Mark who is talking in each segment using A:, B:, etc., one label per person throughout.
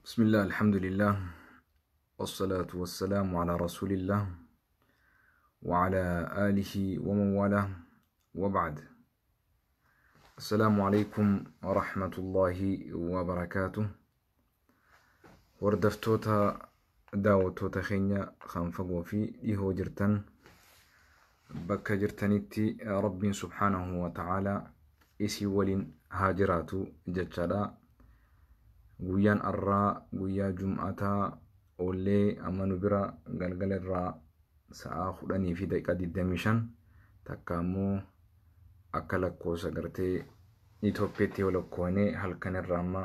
A: بسم الله، الحمد لله، والصلاة والسلام على رسول الله وعلى آله ومن والاه، وبعد. السلام عليكم ورحمة الله وبركاته. Hordoftoota daawwattoota keenya kan fagoo fi dhihoo jirtan, bakka jirtanitti Rabbiin subhaanahu wa ta'aalaa isii waliin haa jiraatu jechaadha. Guyyaan arraa guyyaa jum'ataa oollee amma nu bira galgala irraa sa'a 10:25, takka ammoo akka lakkoofsa gartee Itoophiyaatti yoo lakkoofne halkan irraa amma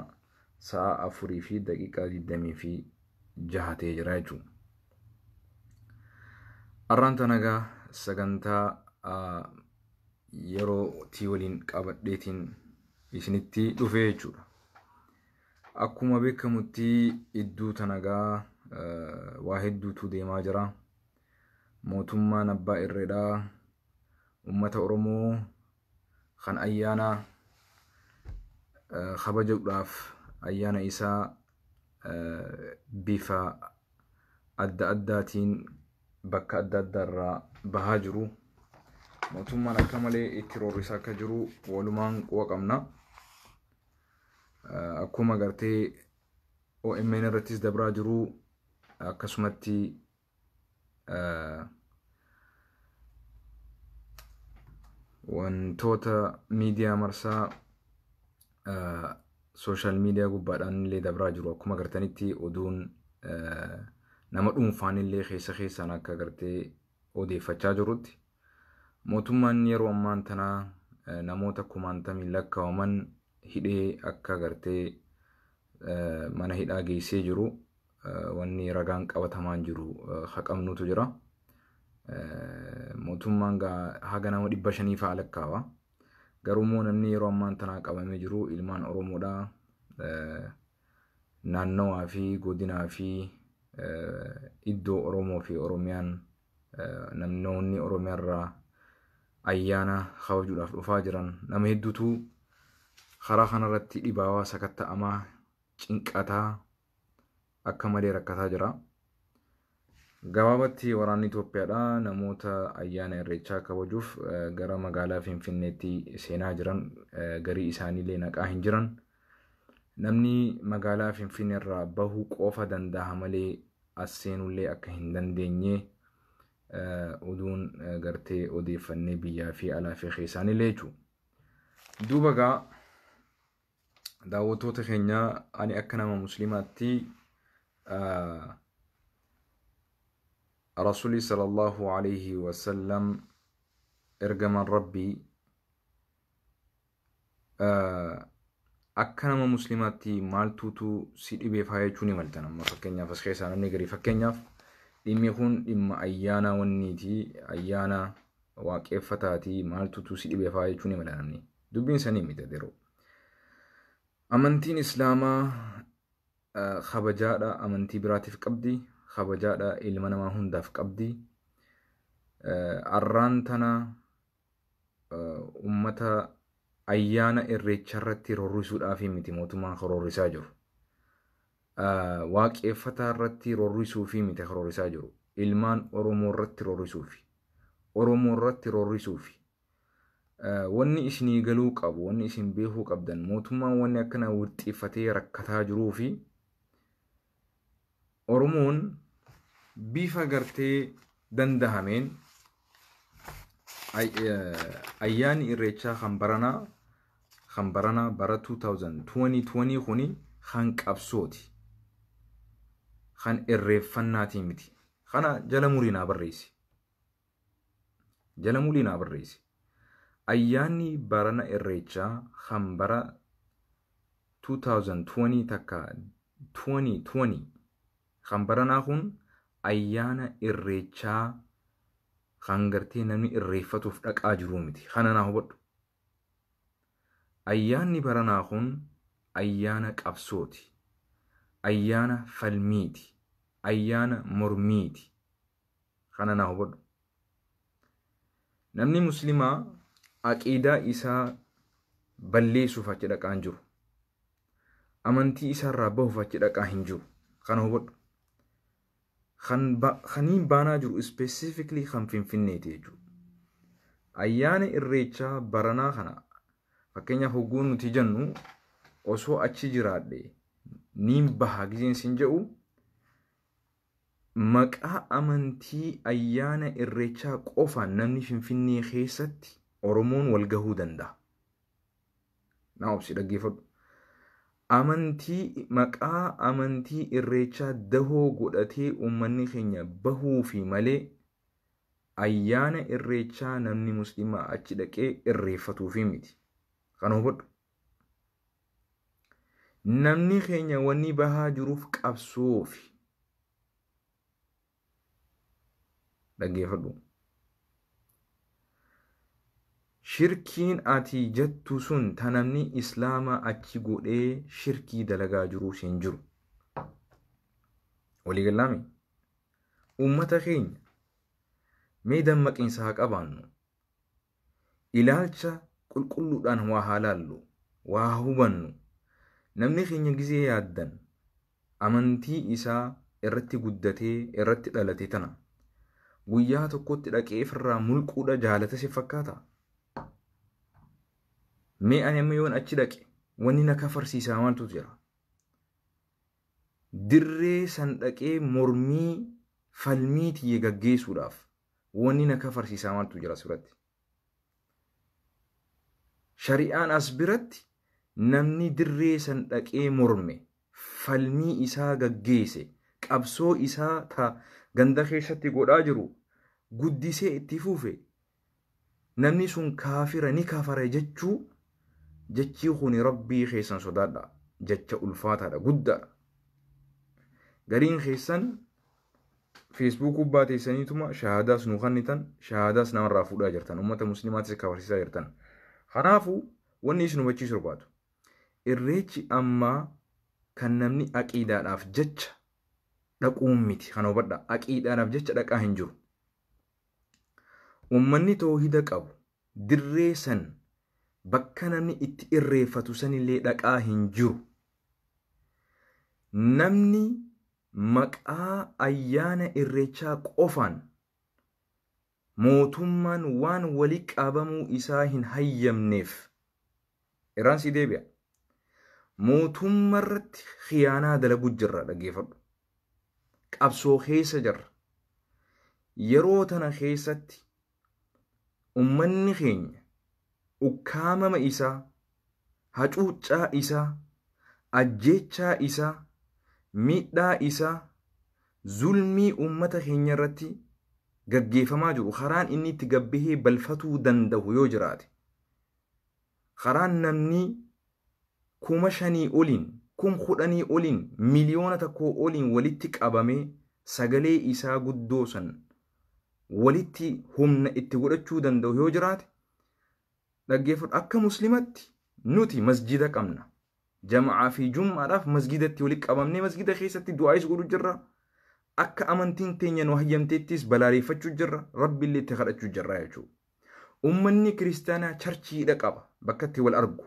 A: sa'a 4:26 ta'ee jira jechuudha. Arraan tanagaa sagantaa yeroo tii waliin qabadheetiin isinitti dhufee jechuudha. Akkuma beekamutti iddoo tanagaa waa hedduutu deemaa jira. Mootummaan abbaa irreedhaa uummata Oromoo kan ayyaana kabajuudhaaf ayyaana isaa bifa adda addaatiin bakka adda addaarraa bahaa jiru. Mootummaan akka malee itti roorrisaa akka jiru walumaan quba qabna. Akkuma gartee OMN irrattis dabraa jiru, akkasumatti wantoota miidiyaa marsaa sooshaal miidiyaa gubbaadhaan illee dabraa jiru. Akkuma gartanitti oduun nama dhuunfaan illee keessa keessaan akka gartee odeeffachaa jirutti, mootummaan yeroo ammaan tanaa namoota kumaantamiin lakkaa'aman hidhee akka gartee mana hidhaa geessee jiru wanni ragaan qabatamaan jiru haqamnutu jira. Mootummaan haga nama 500 fa'a lakkaawa. Garuu immoo namni yeroo ammaan tanaa qabamee jiru ilmaan Oromoodha. Naannawaa fi godinaa fi iddoo Oromoo fi Oromiyaan namoonni Oromiyaarraa ayyaana kabajuudhaaf dhufaa jiran nama hedduutu karaa kanarratti dhibaawaa, sakatta'amaa, cinqataa, akka malee rakkataa jira. Gabaabatti waraanni Itoophiyaadha namoota ayyaana Irreechaa kabajuuf gara magaalaa Finfinneetti seenaa jiran garii isaaniillee naqaa hin jiran. Namni magaalaa Finfinnee irraa bahuu qofa danda'a malee as seenullee akka hin dandeenye oduun gartee odeeffannee biyyaa fi alaa fi keessaanillee jechuudha. Duuba gaa daawwattoota keenya, ani akka nama musliimaatti Rasuulli sallallahu alayhi wasallam, ergamaan Rabbii, akka nama musliimaatti maaltuutu si dhibee faa jechuu ni maltan. Amma fakkeenyaaf as keessaa namni garii, fakkeenyaaf dhimmi kun dhimma ayyaana wanniiti, ayyaana waaqeffataati, maaltuutu si dhibee faa jechuu ni mala namni. Dubbiin sanii miti yeroo. Amantiin Islaamaa kabajaadha amantii biraatiif qabdi, kabajaadha ilma namaa hundaaf qabdi. Arraan tana ummata ayyaana Irreechaa irratti roorrisuudhaaf miti mootummaan roorrisaa jiru. Waaqeffataa irratti roorrisuufi miti roorrisaa jiru. Ilmaan Oromoo irratti roorrisuufi. Oromoo irratti roorrisuufi. Wanni isinii galuu qabu, wanni isin beekuu qabdan, mootummaan wanni akkana wixxiifatee rakkataa jiruu fi Oromoon bifa gartee dandahameen ayyaanni Irreechaa kan baranaa bara 2020 kuni kan qabsooti. Kan irreeffannaatii miti. Kana jala murii naa barreessi. Jala murii naa barreessi. Ayyaanni barana Irreechaa kan bara 2020 takka 2020 kan baranaa kun ayyaana Irreechaa kan gartee namni irreeffatuuf dhaqaa jiruu miti. Kana naa hubadhu. Ayyaanni baranaa kun ayyaana qabsooti. Ayyaana falmiiti. Ayyaana mormiiti. Kana naa hubadhu. Namni muslimaa aqiidaa isaa balleessuuf achi dhaqaa hin jiru. Amantii isaarraa bahuuf achi dhaqaa hin jiru. Kana hubadhu. Kaniin baanaa jiru specifically kan Finfinneeti jechuudha. Ayyaana Irreechaa baranaa kana fakkeenyaaf hogguu nuti jennu osoo achi jiraadhe niin baha gizeen sin jedhu, maqaa amantii ayyaana Irreechaa qofaan namni Finfinnee keessatti Oromoon wal gahuu danda'a. Naa obsi, dhaggeeffadhu. Amantii, maqaa amantii Irreechaa dahoo godhatee uummanni keenya bahuu fi malee ayyaana Irreechaa namni musliimaa achi dhaqee irreeffatuufi miti. Kana hubadhu. Namni keenya wanni bahaa jiruuf qabsoofi. Dhaggeeffadhu. Shirkiin ati jettu sun ta namni islaamaa achi godhee shirkii dalagaa jiru hin jiru. Waliigalaami. Uummata keenya mee dammaqiinsa haa qabaannu. Ilaalcha qulqulluudhaan waa haa laallu, waa haa hubannu. Namni keenya gizee yaaddan amantii isaa irratti guddatee irratti dhalate tana guyyaa tokkotti dhaqee ofirraa mulquudha jaalata si fakkaata? Mee ani amma yoon achi dhaqe wanni na kafarsiisaa maaltu jira? Dirree san dhaqee mormii falmii tiyya gaggeessuudhaaf wanni na kafarsiisaa maaltu jira asirratti? Shari'aan as biratti namni dirree san dhaqee morme, falmii isaa gaggeesse, qabsoo isaa ta ganda keessatti godhaa jiru guddisee itti fufe, namni sun kaafira, ni kafara jechuu, jechii kun Rabbii keessan sodaadha, jecha ulfaataadha, guddaadha. Gariin keessan Facebook gubbaa teessaniituma shahaadaas nu kennitan, shahaadaas namarraa fuudhaa jirtan, uummata muslimaatis kafarsiisaa jirtan. Kanaafuu wanni isin hubachiisu barbaadu, Irreechi ammaa kan namni aqiidaadhaaf jecha dhaquun miti. Kana hubadha. Aqiidaadhaaf jecha dhaqaa hin jiru. Uummanni toohida qabu dirree san bakka namni itti irreeffatu sanillee dhaqaa hin jiru. Namni maqaa ayyaana Irreechaa qofaan mootummaan waan walii qabamuu isaa hin hayyamneef, irraan si deebi'a. Mootummaa irratti khiyaanaa dalagu jirra, dhaggeeffadhu. Qabsoo keessa jirra. Yeroo tana keessatti uummanni keenya ukkaamama isaa, hacuuccaa isaa, ajjeechaa isaa, miidhaa isaa, zulmii uummata keenya irratti gaggeeffamaa jiru karaan inni itti gabbahee balfatuu danda'u yoo jiraate, karaan namni 5,000 oliin, 10,000 oliin, 1,000,000 oliin walitti qabamee sagalee isaa guddoo san walitti humna itti godhachuu danda'u yoo jiraate, dhaggeeffadhu, akka muslimatti nuti masjida qabna. Jama'aa fi jummaadhaaf masjidatti walitti qabamnee masjida keessatti du'aayis godhu jirra. Akka amantiin teenya nu hayyamteettis balaaleffachuu jirra, Rabbiillee itti kadhachuu jirra jechuudha. Uummanni kiristaanaa charchiidha qaba, bakka itti wal argu,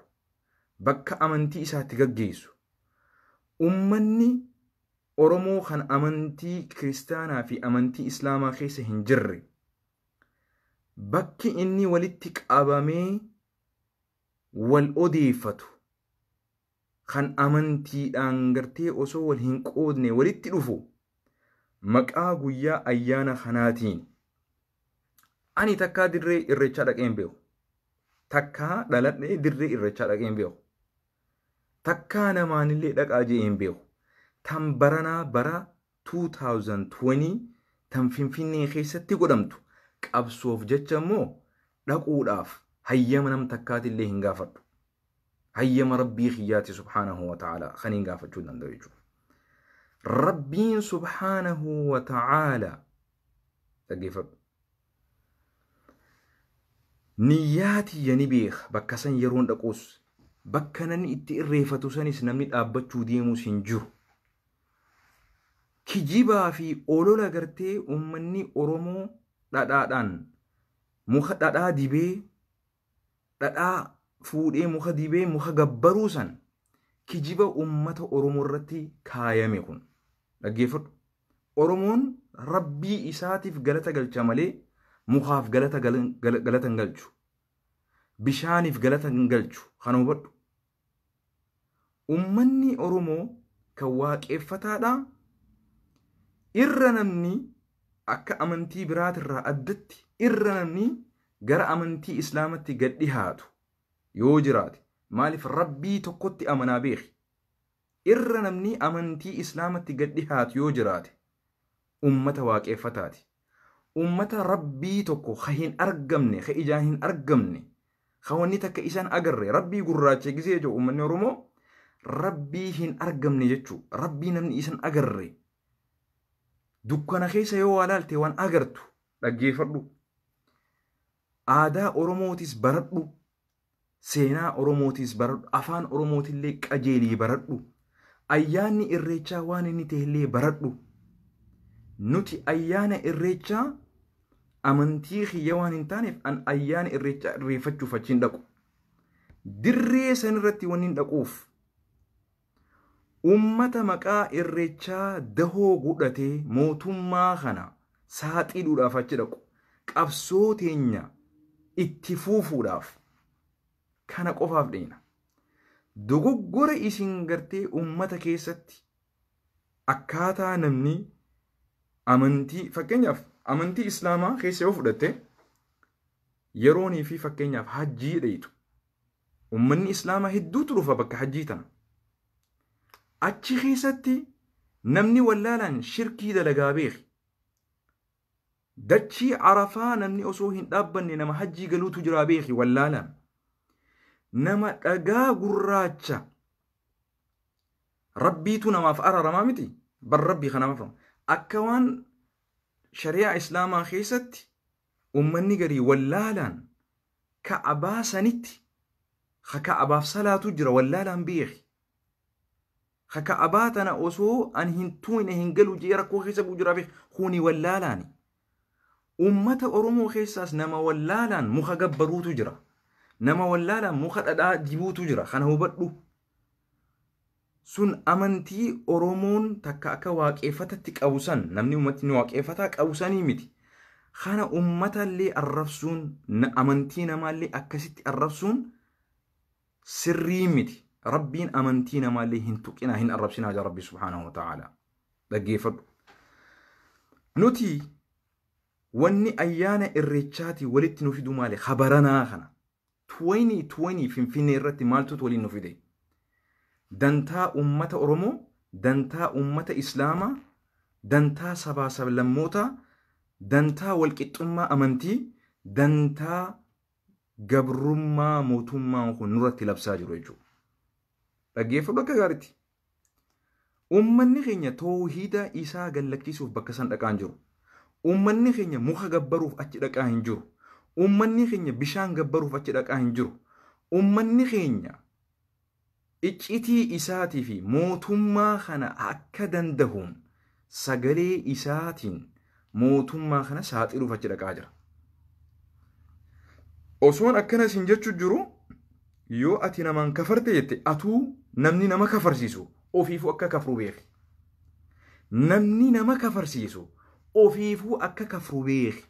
A: bakka amantii isaatti gaggeessu. Uummanni Oromoo kan amantii kiristaanaa fi amantii islaamaa keessa hin jirre bakki inni walitti qabamee wal odeeffatu, kan amantiidhaan gartee osoo wal hin qoodne walitti dhufu maqaa guyyaa ayyaana kanaatiin. Ani takkaa dirree Irreechaa dhaqee hin beeku. Takkaa dhaladhee dirree Irreechaa dhaqee hin beeku. Takkaa namaanillee dhaqaa jee hin beeku. Tan baranaa bara 2020 tan Finfinnee keessatti godhamtu qabsoof jecha immoo dhaquudhaaf hayyama nam takkaatillee hin gaafadhu. Hayyama Rabbii kiyyaati subhaanahu wa ta'ala kan hin gaafachuu danda'u jechuudha. Rabbiin subhaanahu wa ta'ala, dhaggeeffadhu. Niyyaa tiyya ni beeka. Bakka san yeroon dhaquus, bakka namni itti irreeffatu sanis namni dhaabbachuu deemuus hin jiru. Kijibaa fi olola gartee uummanni Oromoo dhadhaadhaan muka dhadhaa dibee dhadhaa fuudhee muka dibee muka gabbaruu san kijiba ummata Oromoo irratti kaayame kun. Dhaggeeffadhu. Oromoon rabbii isaatiif galata galcha malee mukaaf galata hin galchu. Bishaaniif galata hin galchu. Kana hubadhu. Ummanni Oromoo kan waaqeffataadha. Irra namni akka amantii biraatirraa addatti irra namni gara amantii Islaamatti gad dhihaatu yoo jiraate maaliif rabbii tokkotti amanaa beeki. Irra namni amantii Islaamatti gad dhihaatu yoo jiraate ummata waaqeffataati. Ummata rabbii tokko ka hin argamne, ka ijaan hin argamne, ka wanni takka isaan agarre rabbii gurraacha gisee jedhu ummanni Oromoo rabbii hin argamne jechuu rabbii namni isaan agarre. Dukkana keessa yoo waa laalte waan agartu dhaggeeffadhu. Aadaa Oromootis baradhu. Seenaa Oromootis baradhu. Afaan Oromootillee qajeelii baradhu. Ayyaanni irreechaa waan inni ta'ellee baradhu. Nuti ayyaana irreechaa amantii kiyya waan hin taaneef an ayyaana irreechaa irreeffachuuf achi hin dhaqu. Dirree san irratti wanni hin dhaquuf ummata maqaa irreechaa dahoo godhatee mootummaa kana saaxiluudhaaf achi dhaqu. Qabsoo teenya itti fuufuudhaaf kana qofaaf dheena. Dogoggora isin gartee ummata keessatti akkaataa namni amantii fakkeenyaaf amantii Islaamaa keessa yoo fudhatte yeroonii fi fakkeenyaaf hajjii dheeytu. Ummanni Islaamaa hedduutu dhufa bakka hajjii tana. Achi keessatti namni wallaalaan shirkii dalagaa beeki. Dachii Arafaa namni osoo hin dhaabbanne nama hajjii galuutu jira beeki wallaalaan. Nama dhagaa gurraacha rabbiitu namaaf araaramaa miti bar rabbii kanaaf akka waan shari'aa Islaamaa keessatti ummanni garii wallaalaan ka'abaa sanitti ka'abaaf salaatu jira wallaalaan beeki. Ka'abaa tana osoo an hin tuune hin galu jee rakkoo keessa bu'u jira beeki kuni wallaalaani. Ummata Oromoo keessaas nama wallaalaan muka gabbaruutu jira. Nama wallaalaan muka dhadhaa dibuutu jira. Kana hubadhu. Sun amantii Oromoon takka akka waaqeffatatti qabu san namni uummatni waaqeffataa qabu sanii miti. Kana uummatallee arrabsuun amantii namaallee akkasitti arrabsuun sirrii miti. Rabbiin amantii namaallee hin tuqinaa hin arrabsinaa jaa Rabbi subhaanahu wa ta'ala. Dhaggeeffadhu. Nuti wanni ayyaana irreechaatii walitti nu fidu maali? Habaranaa kana. 2020 Finfinnee irratti maaltu waliin nu fide? Dantaa ummata Oromoo, dantaa ummata Islaamaa, dantaa sabaa sablammootaa, dantaa walqixxummaa amantii, dantaa gabrummaa mootummaan kun nurratti labsaa jiru jechuudha. Dhaggeeffadhu akka gaariitti. Uummanni keenya toohida isaa gallakkisuuf bakka san dhaqaa hin jiru. Uummanni keenya muka gabbaruuf achi dhaqaa hin jiru. Uummanni keenya bishaan gabbaruuf achi dhaqaa hin jiru. Uummanni keenya iccitii isaatii fi mootummaa kana akka dandahuun sagalee isaatiin mootummaa kana saaxiluuf achi dhaqaa jira. Osoon akkana isin jechuu jiru yoo ati namaan kafarte jette atuu namni nama kafarsiisu ofiifuu akka kafru beeki. Namni nama kafarsiisu ofiifuu akka kafru beeki.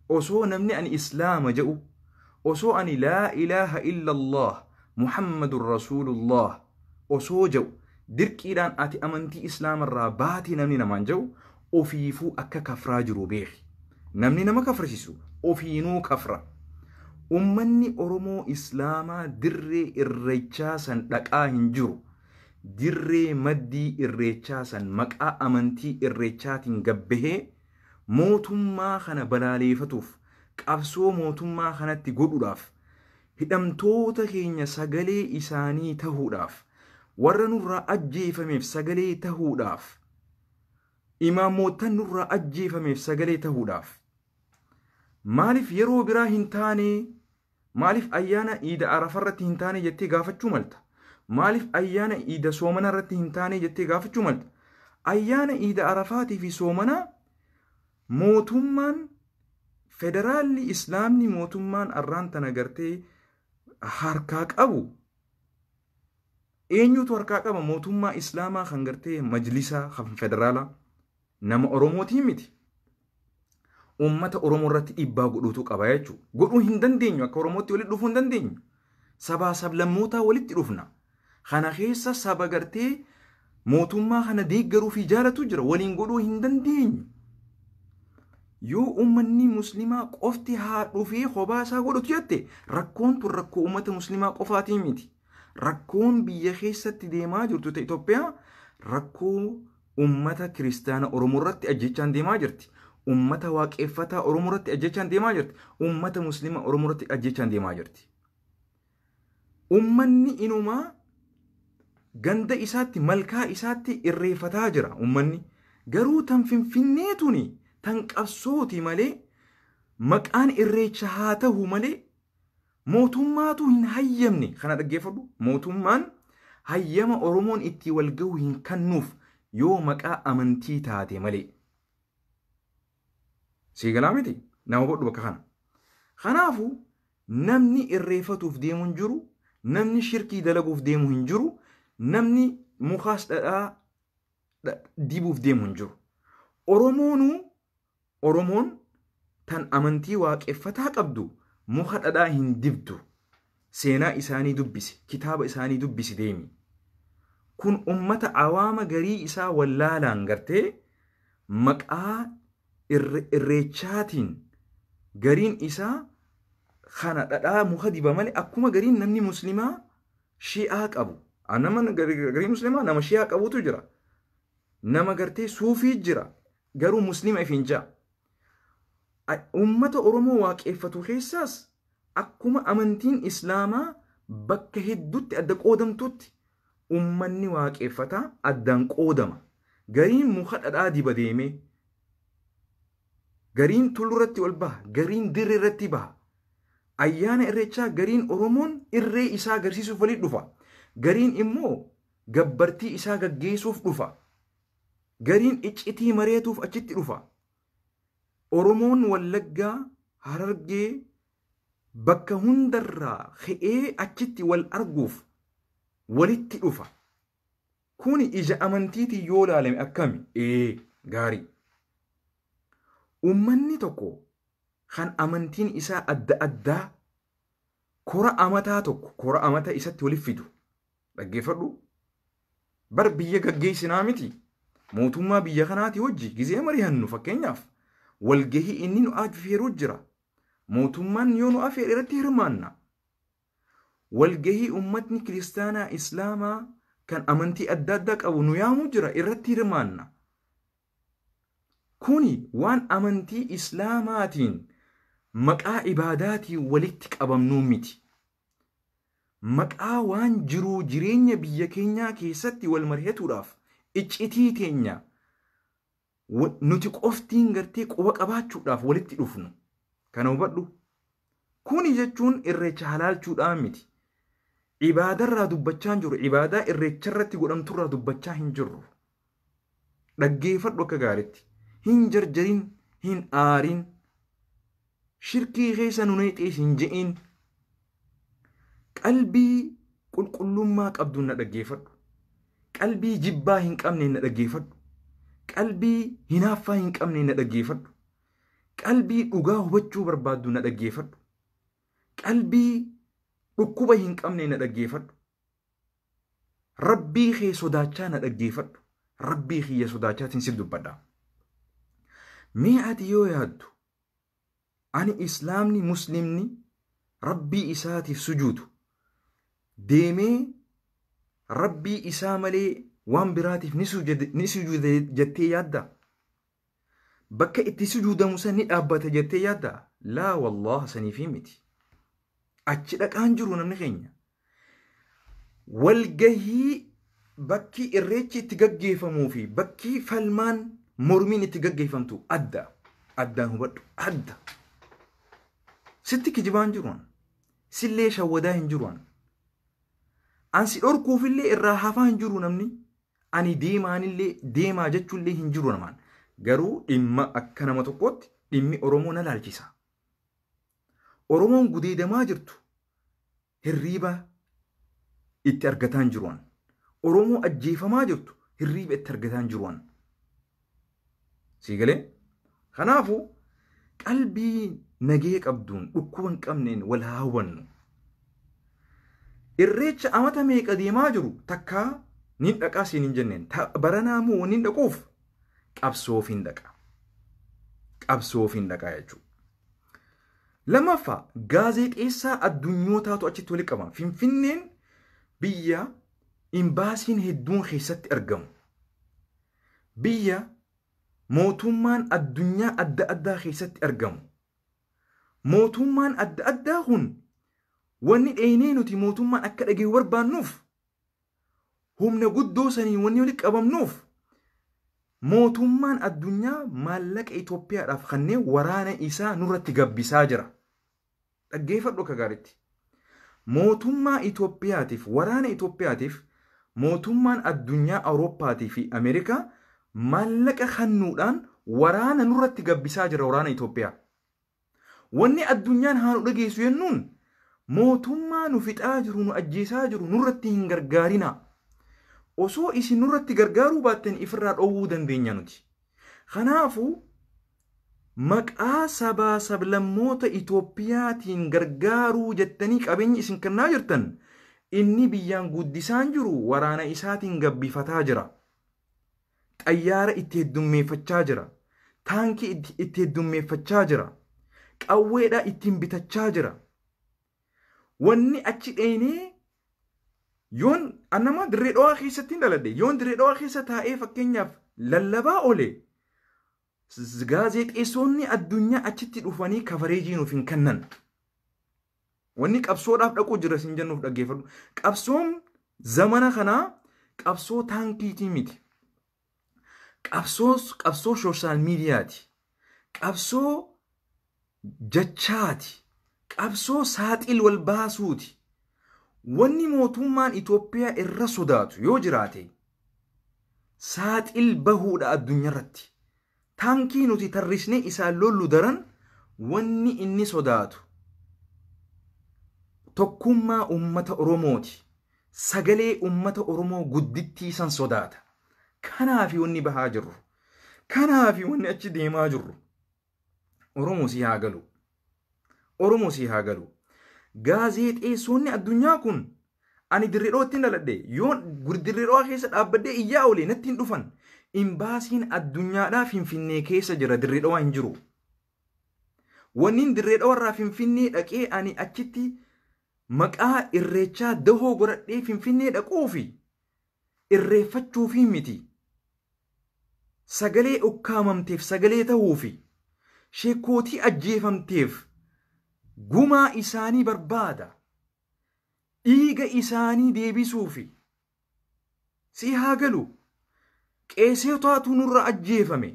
A: Osoo namni ani Islaama jedhu osoo ani laa ilaaha illallah Muhammadun Rasuulullah osoo jedhu dirqiidhaan ati amantii Islaamarraa baatee namni namaan jedhu ofiifuu akka kafraa jiru beeki. Namni nama kafarsiisu ofiinuu kafra. Ummanni Oromoo Islaamaa dirree irreechaa san dhaqaa hin jiru. Dirree maddii irreechaa san maqaa amantii irreechaatiin gabbahee mootummaa kana balaaleeffatuuf qabsoo mootummaa kanatti godhuudhaaf hidhamtoota keenya sagalee isaanii tahuudhaaf warra nurraa ajjeefameef sagalee tahuudhaaf imaamoota nurraa ajjeefameef sagalee tahuudhaaf maaliif yeroo biraa hin taane maaliif ayyaana iida arafarratti hin taane jettee gaafachuu malta. Maaliif ayyaana iida soomana irratti hin taane jettee gaafachuu malta. Ayyaana iida arafaatii fi soomanaa mootummaan federaalli islaamni mootummaan arraan tana gartee harkaa qabu eenyutu harkaa qaba? Mootummaa Islaamaa kan gartee majlisaa kan federaalaa nama Oromootii miti. Uummata Oromoo irratti dhiibbaa godhuutu qaba jechuudha. Godhuu hin dandeenyu, akka Oromootti walitti dhufuu hin dandeenyu. Sabaa sablammootaa walitti dhufna. Kana keessa saba gartee mootummaa kana deeggaruu fi jaalatu jira. Waliin godhuu hin dandeenyu. Yoo uummanni muslimaa qofti haa dhufee kophaa isaa godhatu jette, rakkoon tun rakkoo uummata muslimaa qofaatii miti. Rakkoon biyya keessatti deemaa jirtu ta'e Itoophiyaa rakkoo uummata kiristaana Oromoo irratti ajjechaan deemaa jirti. Uummata waaqeffataa Oromoo irratti ajjechaan deemaa jirti. Uummata muslima Oromoo irratti ajjechaan deemaa jirti. Uummanni inumaa ganda isaatti, malkaa isaatti irreeffataa jira uummanni. Garuu tan Finfinnee tuni tan qabsooti malee, maqaan irreecha haa ta'u malee, mootummaatu hin hayyamne. Kana dhaggeeffadhu. Mootummaan hayyama Oromoon itti wal gahu hin kennuuf yoo maqaa amantii taate malee. Siigalaa miti? Nama hubadhu bakka kana. Kanaafuu namni irreeffatuuf deemu hin jiru, namni shirkii dalaguuf deemu hin jiru, namni mukaas dhadhaa dibuuf deemu hin jiru. Oromoonuu, Oromoon tan amantii waaqeffataa qabdu muka dhadhaa hin dibdu. Seenaa isaanii dubbisi, kitaaba isaanii dubbisi deemi. Kun ummata awaama garii isaa wallaalaan gartee maqaa irreechaatiin gariin isaa kana dhadhaa muka diba malee, akkuma gariin namni muslimaa shi'aa qabu. Nama garii muslimaa nama shi'aa qabutu jira. Nama gartee suufii jira. Garuu muslima ifiin ja'a. Uummata Oromoo waaqeffatu keessaas akkuma amantiin Islaamaa bakka hedduutti adda qoodamtutti uummanni waaqeffataa addaan qoodama. Gariin muka dhadhaa diba deemee, gariin tulluu irratti ol baha, gariin dirree irratti baha. Ayyaana irreechaa gariin Oromoon irree isaa agarsiisuuf walitti dhufa. Gariin immoo gabbartii isaa gaggeessuuf dhufa. Gariin iccitii mareetuuf achitti dhufa. Oromoon Wallaggaa, Harargee bakka hundarraa ka'ee achitti wal arguuf walitti dhufa. Kuni ija amantiitiin yoo ilaalame akkami? Ee, gaarii. Uummanni tokko kan amantiin isaa adda addaa kora amataa tokko, kora amata isatti walitti fidu. Dhaggeeffadhu. Bar biyya gaggeessinaa miti. Mootummaa biyya kanaati wajji gizee mari'annu, fakkeenyaaf walgahii inni nu afeeruu jira. Mootummaan yoo nu afeere irratti hirmaanna. Walgahii uummatni kiristaanaa, islaamaa kan amantii adda addaa qabu nu yaamuu jira, irratti hirmaanna. Kuni waan amantii islaamaatiin maqaa ibaadaatiin walitti qabamnuu miti. Maqaa waan jiruu jireenya biyya keenyaa keessatti wal mari'atuudhaaf, iccitii teenya nuti qoftiin gartee quba qabaachuudhaaf walitti dhufnu. Kana hubadhu. Kuni jechuun irreecha halaalchuudhaan miti. Ibaadarraa dubbachaa hin jiru. Ibaadaa irreecharratti godhamturraa dubbachaa hin jirru. Dhaggeeffadhu akka gaariitti. Hin jarjarin, hin aarin. Shirkii keessa nu neexees hin je'in. Qalbii qulqullummaa qabduun na dhaggeeffadhu. Qalbii jibbaa hin qabne na dhaggeeffadhu. Qalbii hinaaffaa hin qabne na dhaggeeffadhu. Qalbii dhugaa hubachuu barbaaddu na dhaggeeffadhu. Qalbii dhukkuba hin qabne na dhaggeeffadhu. Rabbii kee sodaachaa na dhaggeeffadhu. Rabbii kiyya sodaachaatiin si dubbadha. Mee ati yoo yaaddu, ani islaamni muslimni rabbii isaatiif sujuudu deemee rabbii isaa malee waan biraatiif ni sujuuda jettee yaaddaa? Bakka itti sujuudamu san ni dhaabbata jettee yaaddaa? Laa wallah, saniifii miti. Achi dhaqaan jiru namni keenya. Walgahii bakki irreechi itti gaggeeffamuu fi bakki falmaan mormiin itti gaggeeffamtu adda. Addaan hubadhu, adda. Sitti kijibaan jiru. Sillee shawwadaa hin jiru. Ansi dhorkuufillee irraa hafaa hin jiru namni. Ani deemaanillee deemaa jechuullee hin jiru namaan. Garuu dhimma akka nama tokkootti dhimmi Oromoo na laalchisa. Oromoon gudeedamaa jirtu. Hirriiba itti argataan jiruan. Oromoo ajjeefamaa jirtu hirriiba itti argataan jiruan. Sii galee? Kanaafuu qalbii nagee qabduun dhukkuba hin qabneen wal haa hubannu. Irreecha amata meeqa deemaa jiru takkaa nin dhaqaa siin hin jenneen. Baranaa immoo wanni dhaquuf qabsoof hin dhaqa. Qabsoof hin dhaqaa jechuudha. Lammaffaa, gaazexeessaa addunyootaatu achitti walitti qabama. Finfinneen biyya imbaasiin hedduun keessatti argamu. Biyya mootummaan addunyaa adda addaa keessatti argamu. Mootummaan adda addaa kun wanni dheenee nuti mootummaan akka dhageeyu barbaannuuf, humna guddoo sanii wanni walitti qabamnuuf, mootummaan addunyaa maallaqa Itoophiyaadhaaf kanneen waraana isaa nurratti gabbisaa jira. Dhaggeeffadhu akka gaariitti. Mootummaa Itoophiyaatiif, waraana Itoophiyaatiif, mootummaan addunyaa Awurooppaatii fi Ameerikaa maallaqa kennuudhaan waraana nurratti gabbisaa jira, waraana Itoophiyaa. Wanni addunyaan haa nu dhageessu jennuun, mootummaa nu fixaa jiru, nu ajjeesaa jiru nurratti hin gargaarinaa. Osoo isin nurratti gargaaruu baattan ifirraa dhoowwuu dandeenya nuti. Kanaafuu maqaa sabaa sablammoota Itoophiyaatiin gargaaruu jettanii qabeenya isin kennaa jirtan, inni biyyaan guddisaan jiru waraana isaatiin gabbifataa jira. Xayyaara itti heddummeeffachaa jira. Taankii itti heddummeeffachaa jira. Qawweedhaa ittiin bitachaa jira. Wanni achi dheenee, yoon anama Dirree Dhawaa keessatti hin dhaladhe, yoon Dirree Dhawaa keessa taa'ee fakkeenyaaf lallabaa oole, gaazexeessonni addunyaa achitti dhufanii coverage nuuf hin kennan. Wanni qabsoodhaaf dhaquu jira sin jennuuf dhaggeeffadhu. Qabsoon zamana kanaa qabsoo taankiitii miti. Qabsoo social mediaati. Qabsoo jechaati. Qabsoo saaxil wal baasuuti. Wanni mootummaan Itoophiyaa irra sodaatu yoo jiraate saaxil bahuudha addunyaarratti. Taankii nuti tarrisnee isaan lollu daran wanni inni sodaatu tokkummaa uummata Oromooti. Sagalee uummata Oromoo guddittii san sodaata. Kanaafi wanni bahaa jirru. Kanaafi wanni achi deemaa jirru. Oromoo si haa galu. Oromoo si haa galu. Gaazexeessonni addunyaa kun, ani Dirree Dhawatti dhaladhe, yoon Dirree Dhawaa keessa dhaabbadhee iyyaa oole natti hin dhufan. Imbaasiin addunyaadhaa Finfinnee keessa jira, Dirree Dhawaa hin jiru. Wanni Dirree Dhawaarraa Finfinnee dhaqee ani achitti maqaa irreechaa dahoo godhadhee Finfinnee dhaquufi irreeffachuufi miti. Sagalee ukkaamamteef sagalee ta'uufi, sheekootii ajjeefamteef gumaa isaanii barbaada. Dhiiga isaanii deebisuufi. Si haa galu. Qeesotaatu nurra ajjeefame.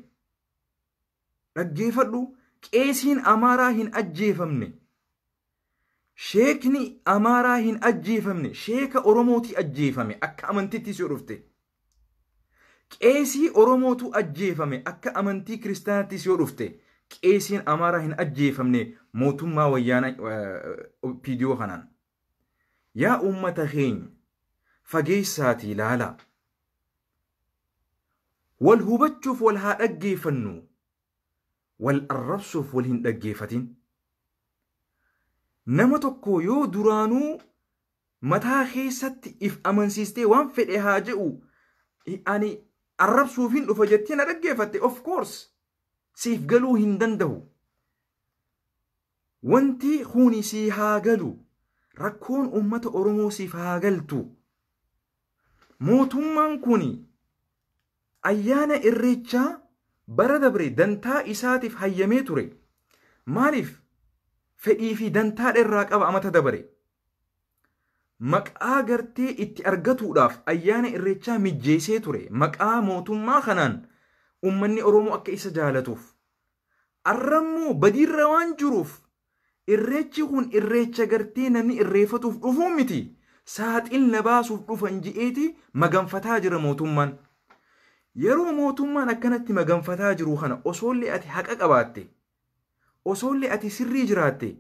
A: Dhaggeeffadhu, qeesiin Amaaraa hin ajjeefamne. Sheekni Amaaraa hin ajjeefamne. Sheeka Oromooti ajjeefame akka amantiittis yoo dhufte. Qeesii Oromootu ajjeefame akka amantii kiristaanaattis yoo dhufte. Qeesiin Amaaraa hin ajjeefamne mootummaa wayyaana OPDO kanaan. Yaa uummata keenya, fageessaatii ilaalaa. Wal hubachuuf wal haa dhaggeeffannu. Wal arrabsuuf wal hin dhaggeeffatin. Nama tokko yoo duraanuu mataa keessatti if amansiistee, waan fedhe haa jedhu, ani arrabsuuf hin dhufa jettee na dhaggeeffatte, of course siif galuu hin danda'u. Wanti kuni sii haa galu. Rakkoon uummata Oromoo siif haa galtu. Mootummaan kuni ayyaana irreechaa bara dabre dantaa isaatiif hayyamee ture. Maaliif? Fedhii fi dantaa irraa qaba amata dabare. Maqaa gartee itti argatuudhaaf ayyaana irreechaa mijjeessee ture. Maqaa mootummaa kanaan uummanni Oromoo akka isa jaalatuuf. Arrammoo badiirra waan jiruuf irreechi kun irreecha gartee namni irreeffatuuf dhufuu miti. Saaxil na baasuuf dhufan je'eeti maganfataa jira mootummaan. Yeroo mootummaan akkanatti maganfataa jiru kana, osoollee ati haqa qabaatte, osoollee ati sirrii jiraatte,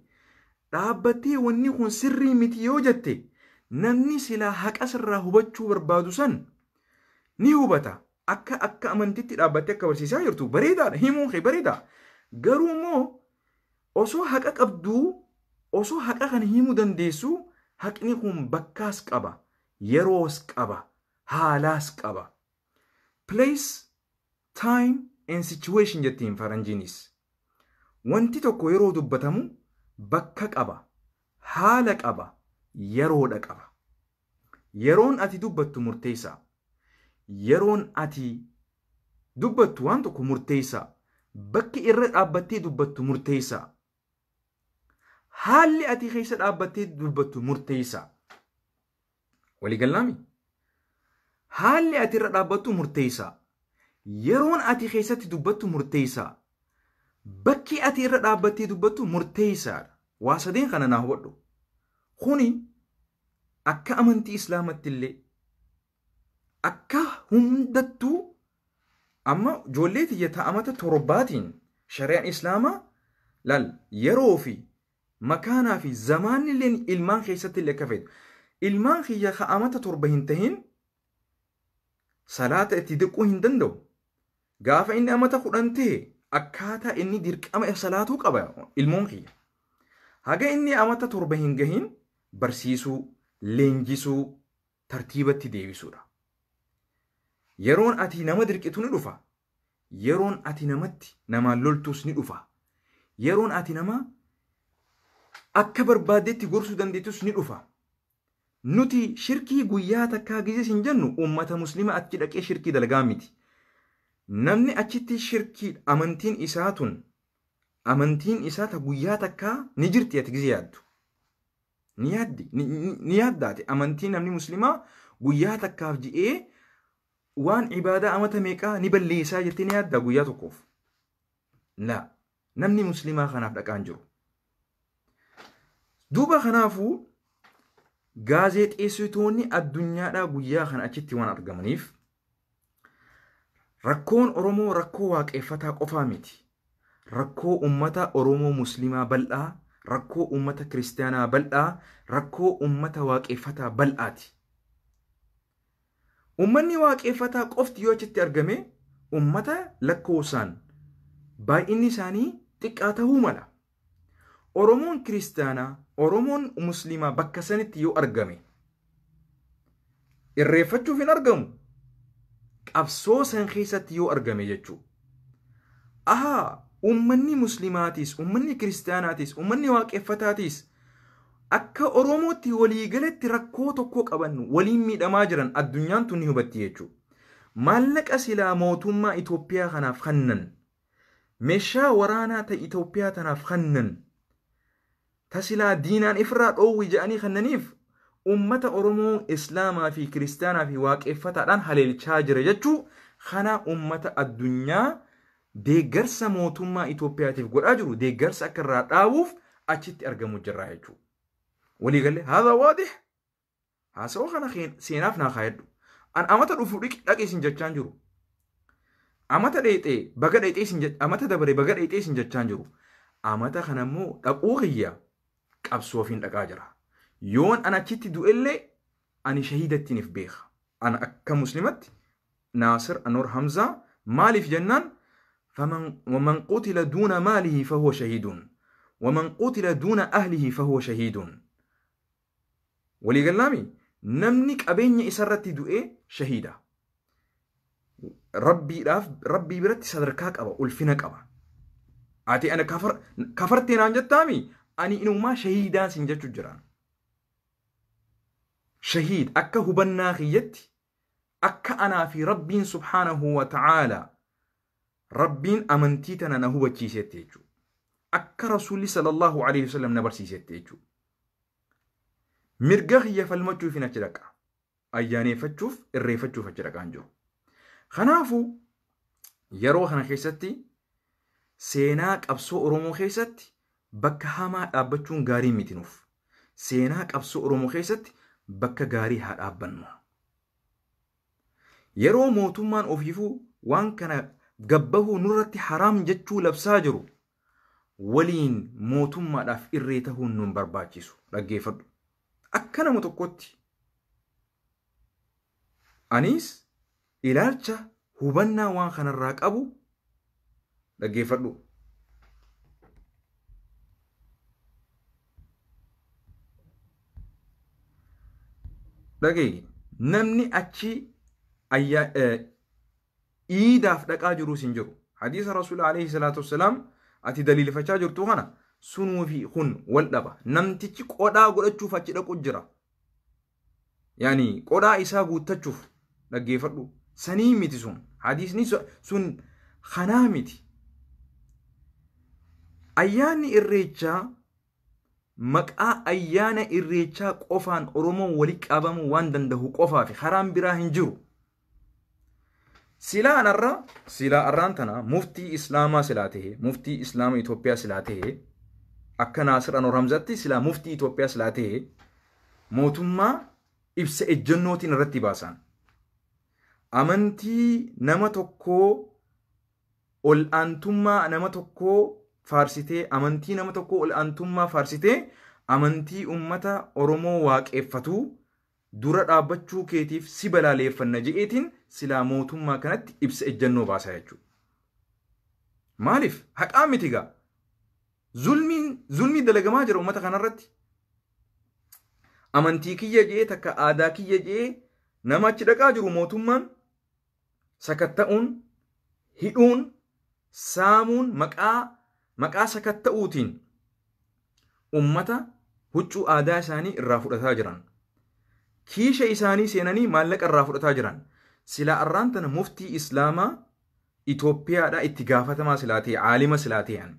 A: Dhaabbattee wanni kun sirrii miti yoo jette, namni silaa haqa sirraa hubachuu barbaadu san ni hubata. Akka amantitti dhaabbattee akka barsiisaa jirtu bareedaadha. Himuun kee bareedaa. Garuu immoo osoo haqa qabduu, osoo haqa kana himuu dandeessu, haqni kun bakkaas qaba, yeroos qaba, haalaas qaba. Place, time and situation jettiin faranjiinis. Wanti tokko yeroo dubbatamu bakka qaba, haala qaba, yeroodha qaba. Yeroon ati dubbattu murteessaa. Yeroon ati dubbattu waan tokko murteessaa. Bakki irra dhaabbattee dubbattu murteessaa. Haalli ati keessa dhaabbattee dubbattu murteessaa. Waliigalaami? Haalli ati irra dhaabbattu murteessaa. Yeroon ati keessatti dubbattu murteessaa. Bakki ati irra dhaabbattee dubbattu murteessaadha. Waa sadeen kana naa hubadhu. Kuni akka amantii Islaamatti illee akka hundattuu, amma ijoollee tiyya ta'amata 7tiin shari'aan Islaamaa laal yeroo fi makaanaa fi zamaanni illee ilmaan keessatti illee akka fayyadu. Ilmaan kiyya ka'amata 7 hin tahin salaata itti dirquu hin danda'u. Gaafa inni amata 10 ta'e akkaataa inni dirqama salaatuu qaba ilmoon kiyya. Haga inni amata 7 hin gahin barsiisuu, leenjisuu, tartiibatti deebisuudha. Yeroon ati nama dirqitu ni dhufa. Yeroon ati namatti namaan loltuus ni dhufa. Yeroon ati nama akka barbaaddetti gorsuu dandeettus ni dhufa. Nuti shirkii guyyaa takkaa gizee hin jennu, uummata Musliima achi dhaqee shirkii dalagaa miti. Namni achitti shirkii amantiin isaa tun, amantiin isaa ta guyyaa takkaa ni jirti, ati gizee yaaddu. Ni yaaddi, ni yaaddaate, amantiin namni Muslimaa guyyaa takkaaf ji'ee waan ibaadaa amata meeqaa ni balleessaa jettee ni yaadda guyyaa tokkoof? Laa, namni Muslimaa kanaaf dhaqaan jiru. Duuba kanaafuu gaazexeessitoonni addunyaadhaa guyyaa kana achitti waan argamaniif, rakkoon Oromoo rakkoo waaqeffataa qofaa miti. Rakkoo uummata Oromoo Muslimaa bal'aa, rakkoo uummata Kiristaanaa bal'aa, rakkoo uummata waaqeffataa bal'aati. Uummanni waaqeffataa qofti yoo achitti argame uummata lakkoofsaan baay'inni isaanii xiqqaa ta'uu mala. Oromoon Kiristaanaa, Oromoon Muslimaa bakka sanitti yoo argame irreeffachuuf hin argamu. Qabsoo san keessatti yoo argame jechuudha. Ahaa, uummanni Muslimaatis, uummanni Kiristaanaatis, uummanni waaqeffataatis akka Oromootti waliigalatti rakkoo tokko qaban, waliin miidhamaa jiran addunyaan tun ni hubatti jechuudha. Maallaqa silaa mootummaa Itoophiyaa kanaaf kennan, meeshaa waraanaa ta'e Itoophiyaa tanaaf kennan, tasilaa diinaan ifirraa dhoowwi jedhanii kennaniif, uummata Oromoo Islaamaa fi Kiristaanaa fi waaqeffataadhaan haleelchaa jira jechuu kana, uummata addunyaa deeggarsa mootummaa Itoophiyaatiif godhaa jiru deeggarsa akka irraa dhaabuuf achitti argamu jirra jechuudha. Waliigalee haadha waadih, haasawaa kana seenaaf naa kaayadhu. An amata dhufu dhaqee isin jechaan jiru. Amata dheexee baga dheexee isin, amata dabare baga dheexee isin jechaan jiru. Amata kana immoo dhaquu kiyya qabsoofiin dhaqaa jira. Yoon an achitti du'ellee ani shahiidattiin if beeka. Ana akka Muslimatti Naasir Anwar Hamzaa, maaliif jennaan, ومن قتل دون ماله فهو شهيد ومن قتل دون أهله فهو شهيد. Waliigalaami, namni qabeenya isarratti du'ee shahiida. Rabbiidhaaf, Rabbii biratti sadarkaa qaba, ulfina qaba. Ati ana kafartee naan jettaami, ani inumaa shahiidaan sin jechuu jiraan. Shahiid akka hubannaa kiyyatti, akka anaa fi Rabbiin subhaanahu wa ta'aalaa, Rabbiin amantii tana na hubachiisetti jechuudha. Akka Rasuulli sallallahu alaihi wasallam na barsiisetti jechuudha. Mirga kiyya falmachuuf hin achi dhaqa. Ayyaaneeffachuuf, irreeffachuuf achi dhaqaan jiru. Kanaafuu yeroo kana keessatti seenaa qabsoo Oromoo keessatti bakka hamaa dhaabbachuun gaarii miti nuuf. Seenaa qabsoo Oromoo keessatti bakka gaarii haa dhaabbannu. Yeroo mootummaan ofiifuu waan kana gabbahuu nurratti haraam jechuu labsaa jiru. waliin mootummaadhaaf irree ta'uun nun barbaachisu. Dhaggeeffadhu. Akka nama tokkotti anis ilaalcha hubannaa waan kanarraa qabu dhaggeeffadhu. Dhagahi, namni achi iidaaf dhaqaa jirus hin jiru. Hadiisa Rasuula alayhi salaatu wassalaam ati daliilfachaa jirtu kana sunuu fi kun wal dhaba. Namtichi qodhaa godhachuuf achi dhaqu jira. Yaani qodhaa isaa guuttachuuf dhaggeeffadhu. Sanii miti sun. Hadiisni sun kanaa miti. Ayyaanni irreechaa maqaa ayyaana irreechaa qofaan Oromoon walitti qabamuu waan danda'u qofaa fi karaan biraa hin jiru. Silaa arra silaa arraan tana muftii Islaamaa silaa ta'e, muftii Islaama Itoophiyaa silaa ta'e, akka Naasir Anwar Hamzatti silaa muftii Itoophiyaa silaa ta'e, mootummaa ibsa ejjennootiin irratti baasan. Amantii nama tokkoo ol'aantummaa nama tokkoo faarsitee, amantii nama tokkoo ol'aantummaa faarsitee, amantii ummata Oromoo waaqeffatu dura dhaabbachuu keetiif si balaaleeffanna je'eetiin silaa mootummaa kanatti ibsa ejjennoo baasaa jechuudha. Maaliif? Haqaa miti gaa. Zulmii dalagamaa jira uummata kanarratti. Amantii kiyya je'ee takka aadaa kiyya je'ee nama achi dhaqaa jiru mootummaan sakatta'uun, hidhuun, saamuun maqaa sakatta'uutiin ummata huccuu aadaa isaanii irraa fudhataa jiran. Kiisha isaanii seenanii maallaqa irraa fudhataa jiran. Silaa arraan tana muftii Islaamaa Itoophiyaadhaa itti gaafatamaa silaa ta'e, aalima silaa ta'an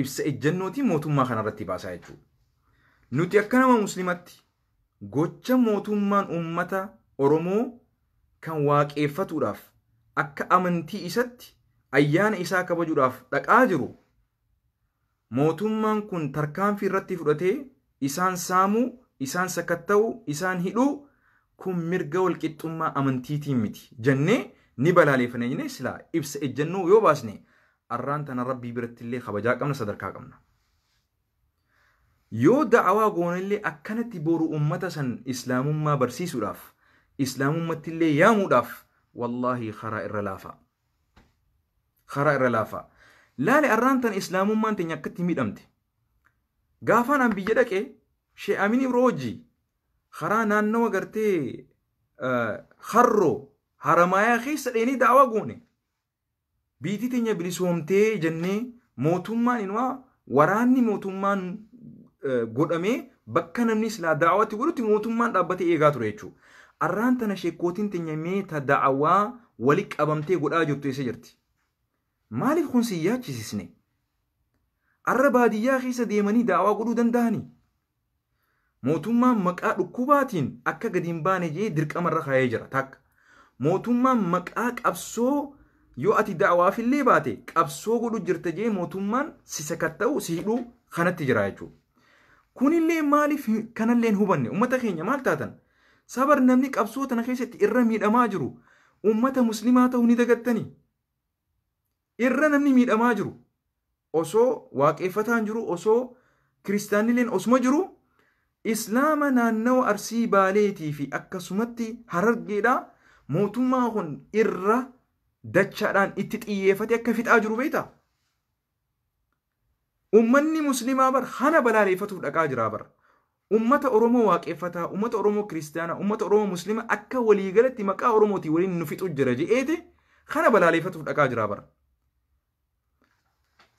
A: ibsa ejjennootiin mootummaa kanarratti baasaa jechuudha. Nuti akka nama muslimatti gocha mootummaan ummata Oromoo kan waaqeffatuudhaaf akka amantii isatti ayyaana isaa kabajuudhaaf dhaqaa jiru, mootummaan kun tarkaanfii irratti fudhatee isaan saamuu, isaan sakatta'uu, isaan hidhuu kun mirga walqixxummaa amantiitiin miti jennee ni balaaleeffanna jennee silaa ibsa ejjennoo yoo baasne arraan tana Rabbii biratti illee kabajaa qabna, sadarkaa qabna. Yoo da'awaa goonellee akkanatti boru ummata san islaamummaa barsiisuudhaaf, islaamummatti illee yaamuudhaaf wallaahi karaa irra laafa. Karaa irra laafa. Laale arraan tana islaamummaan teenya akkatti miidhamte. Gaafaan an biyya dhaqee Shee Amin Ibroo wajji karaa naannawa gartee harroo Haramaayaa keessa dheenee da'awaa goone. Biitii teenya bilisoomtee jennee mootummaan inumaa waraanni mootummaan godhamee bakka namni silaa da'awaatti godhutti mootummaan dhaabbatee eegaa ture jechuudha. Arraan tana sheekkootiin teenya meeta da'awaa wali qabamtee godhaa jirtu eessa jirti? Maaliif kun si yaachisisne? Arra baadiyyaa keessa deemanii da'awaa godhuu danda'anii? Mootummaan maqaa dhukkubaatiin akka gadi hin baane jee dirqama irra kaa'ee jira. Takka. Mootummaan maqaa qabsoo yoo ati da'awaaf illee baate qabsoo godhu jirta jee mootummaan si sakatta'u si hidhuu kanatti jira jechuudha. Kunillee maaliif kanallee hin hubanne? Uummata keenya maal taatan? Sabar namni qabsoo tana keessatti irra miidhamaa jiru uummata muslimaa ta'uu ni dagattanii? Irra namni miidhamaa jiru osoo waaqeffataan jiru, osoo kiristaanilleen osuma jiru, islaama naannawa Arsii Baaleetii fi akkasumatti Harargeedhaa mootummaa kun irra dachaadhaan itti xiyyeeffate akka fixaa jiru beektaa? Uummanni muslimaa bar hana balaaleeffatuuf dhaqaa jira bar. Uummata Oromoo waaqeffataa, uummata Oromoo kiristaanaa, uummata Oromoo muslima akka waliigalatti maqaa Oromootii waliin nu fixu jira je'eeti kana balaaleeffatuuf dhaqaa jira bar.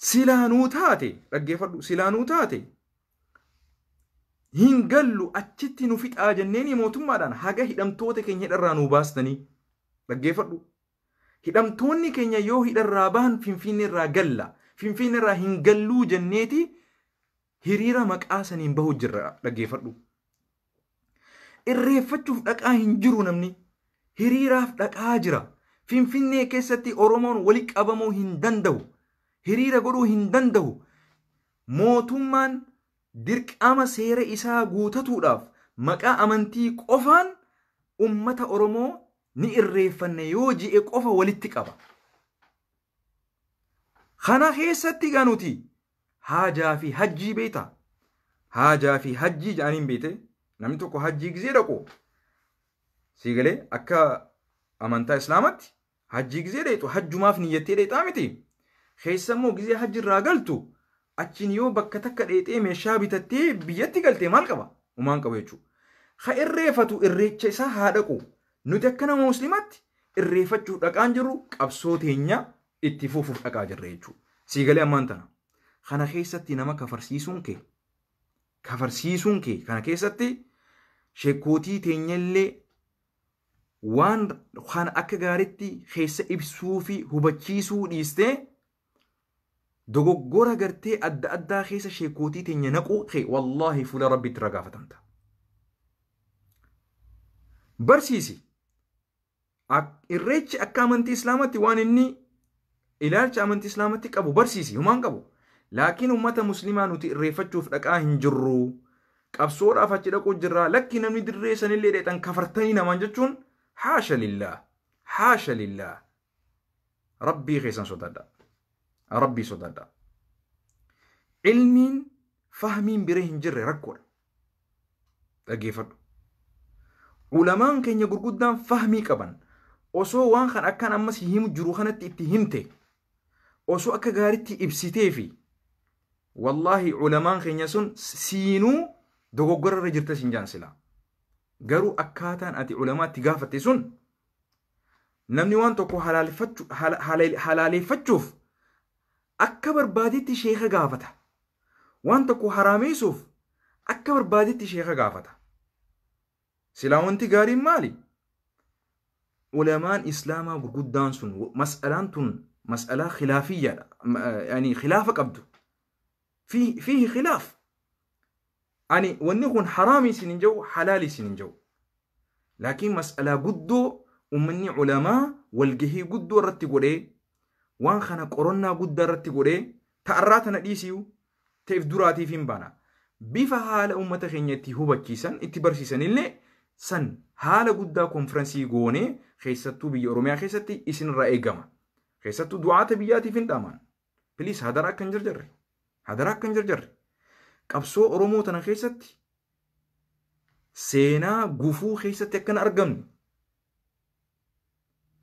A: Silaanuu taate dhaggeeffadhu, silaanuu taate hin gallu achitti nu fixaa jenneeni mootummaadhaan haga hidhamtoota keenya hidharraa nu baastanii dhaggeeffadhu. Hidhamtoonni keenya yoo hidharraa bahan Finfinneerraa galla, Finfinneerraa hin galluu jenneeti hiriira maqaa saniin bahu jirra dhaggeeffadhu. Irreeffachuuf dhaqaa hin jiru namni, hiriiraaf dhaqaa jira. Finfinnee keessatti Oromoon wali qabamuu hin danda'u, hiriira godhuu hin danda'u. Mootummaan dirqama seera isaa guutatuudhaaf maqaa amantii qofaan ummata Oromoo ni irreeffanne yoo ji'e qofa walitti qaba. Kana keessatti egaa nuti Haajaa fi hajjii beektaa? Haajaa fi hajjii jedhaniin beekte. Namni tokko hajjii gizee dhaqu, sii galee, akka amantaa Islaamatti hajjii gizee dheexu hajjumaaf niyyattee dheexaa miti. Keessa immoo gizee hajji irraa galtu achiin yoo bakka takka dheexee meeshaa bitattee biyyatti galtee maal qaba? Umaan qabu jechuudha. Ha irreeffatu, irreecha isaa haa dhaqu. Nuti akka nama Muslimaatti irreeffachuuf dhaqaan jirru, qabsoo teenya itti fufuuf dhaqaa jirra jechuudha. Sii galee ammaan tana. Kana keessatti nama kafarsiisuun kee kana keessatti sheekootii teenyallee waan kana akka gaariitti keessa ibsuu fi hubachiisuu dhiistee dogoggora gartee adda addaa keessa sheekootii teenya naquu kee, wallaahi fuula Rabbiitti irra gaafatamta. Barsiisi. Irreechi akka amantii Islaamatti waan inni ilaalcha amantii Islaamatti qabu barsiisi, humaan qabu. Laakiin uummata Muslimaa nuti irreeffachuuf dhaqaa hin jirru. Qabsoodhaaf achi dhaquu jirra. Lakki, namni dirree sanillee dheexan kafartanii namaan jechuun, haasha lillah. Haasha lillah. Rabbii keessan sodaadha. Rabbii sodaadha. Ilmiin fahmiin bira hin jirre rakkoodha. Dhaggeeffadhu. Ulamaan keenya gurguddaan fahmii qaban osoo waan kan akkaan ammas himu jiru kanatti itti himte, osoo akka gaariitti ibsitee fi, wallaahi ulamaan keenya sun siinuu dogoggora irra jirta siin jaan silaa. Garuu akkaataan ati ulamaatti gaafatte sun, namni waan tokko halaaleeffachuuf akka barbaadetti sheeka gaafata. Waan tokko haraameessuuf akka barbaadetti sheeka gaafata. Silaa wanti gaariin maali? Ulamaan Islaamaa gurguddaan sun mas'alaan tun mas'alaa khilaafiyyaadha. Yani khilaafa qabdu. Fiihi khilaaf. Ani wanni kun haraami isin hin jiru, halaali isin hin jiru. Laakiin mas'alaa guddoo ummanni ulamaa walgahii guddoo irratti godhee, waan kana qorannaa guddaa irratti godhee, ta'arraa tana dhiisiyu ta'eef duraatiif hin baana. Bifa haala uummata keenya itti hubachiisan, itti barsiisan illee san haala guddaa konfirensii goonee keessattuu biyya Oromiyaa keessatti isinirraa eegama. Keessattuu du'aata biyyaatiif hin dhaaman. Please, hadara akka hin jarjarre. Hadara akka hin jarjarre. Qabsoo Oromoo tana keessatti seenaa gufuu keessatti akka hin argamne.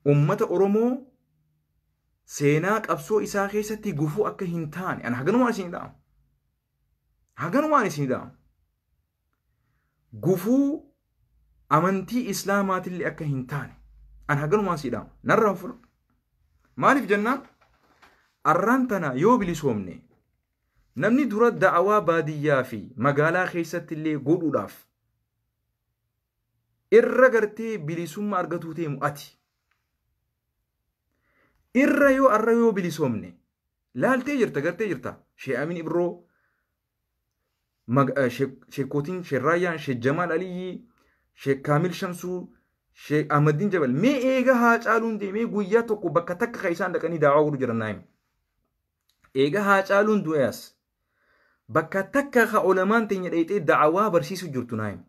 A: Uummata Oromoo seenaa qabsoo isaa keessatti gufuu akka hin taane ani haganumaan isin dhaamu. Haganumaan isin dhaamu. Gufuu amantii Islaamaatillee akka hin taane ani haganumaan si dhaamu. Narraa fudhu. Maaliif jennaan, arraan tana yoo bilisoomne namni dura da'awaa baadiyyaa fi magaalaa keessatti illee godhuudhaaf irra gartee bilisummaa argatuu teemu ati. Irra yoo arra yoo bilisoomne laaltee jirta, gartee jirta. Shee Amin Ibroo, sheekootiin Sheerraayyaan, Sheek Jamaal Aliyyii, Sheek Kaamil Shamsuu, Sheek Ahmadiin Jabal, mee eega Haacaaluun deemee guyyaa tokko bakka takka kan isaan dhaqanii daawaa godhu jiran naayim. Eega Haacaaluun du'e as bakka takka ka ulamaan teenya dheeyxee da'awaa barsiisu jirtu naayim.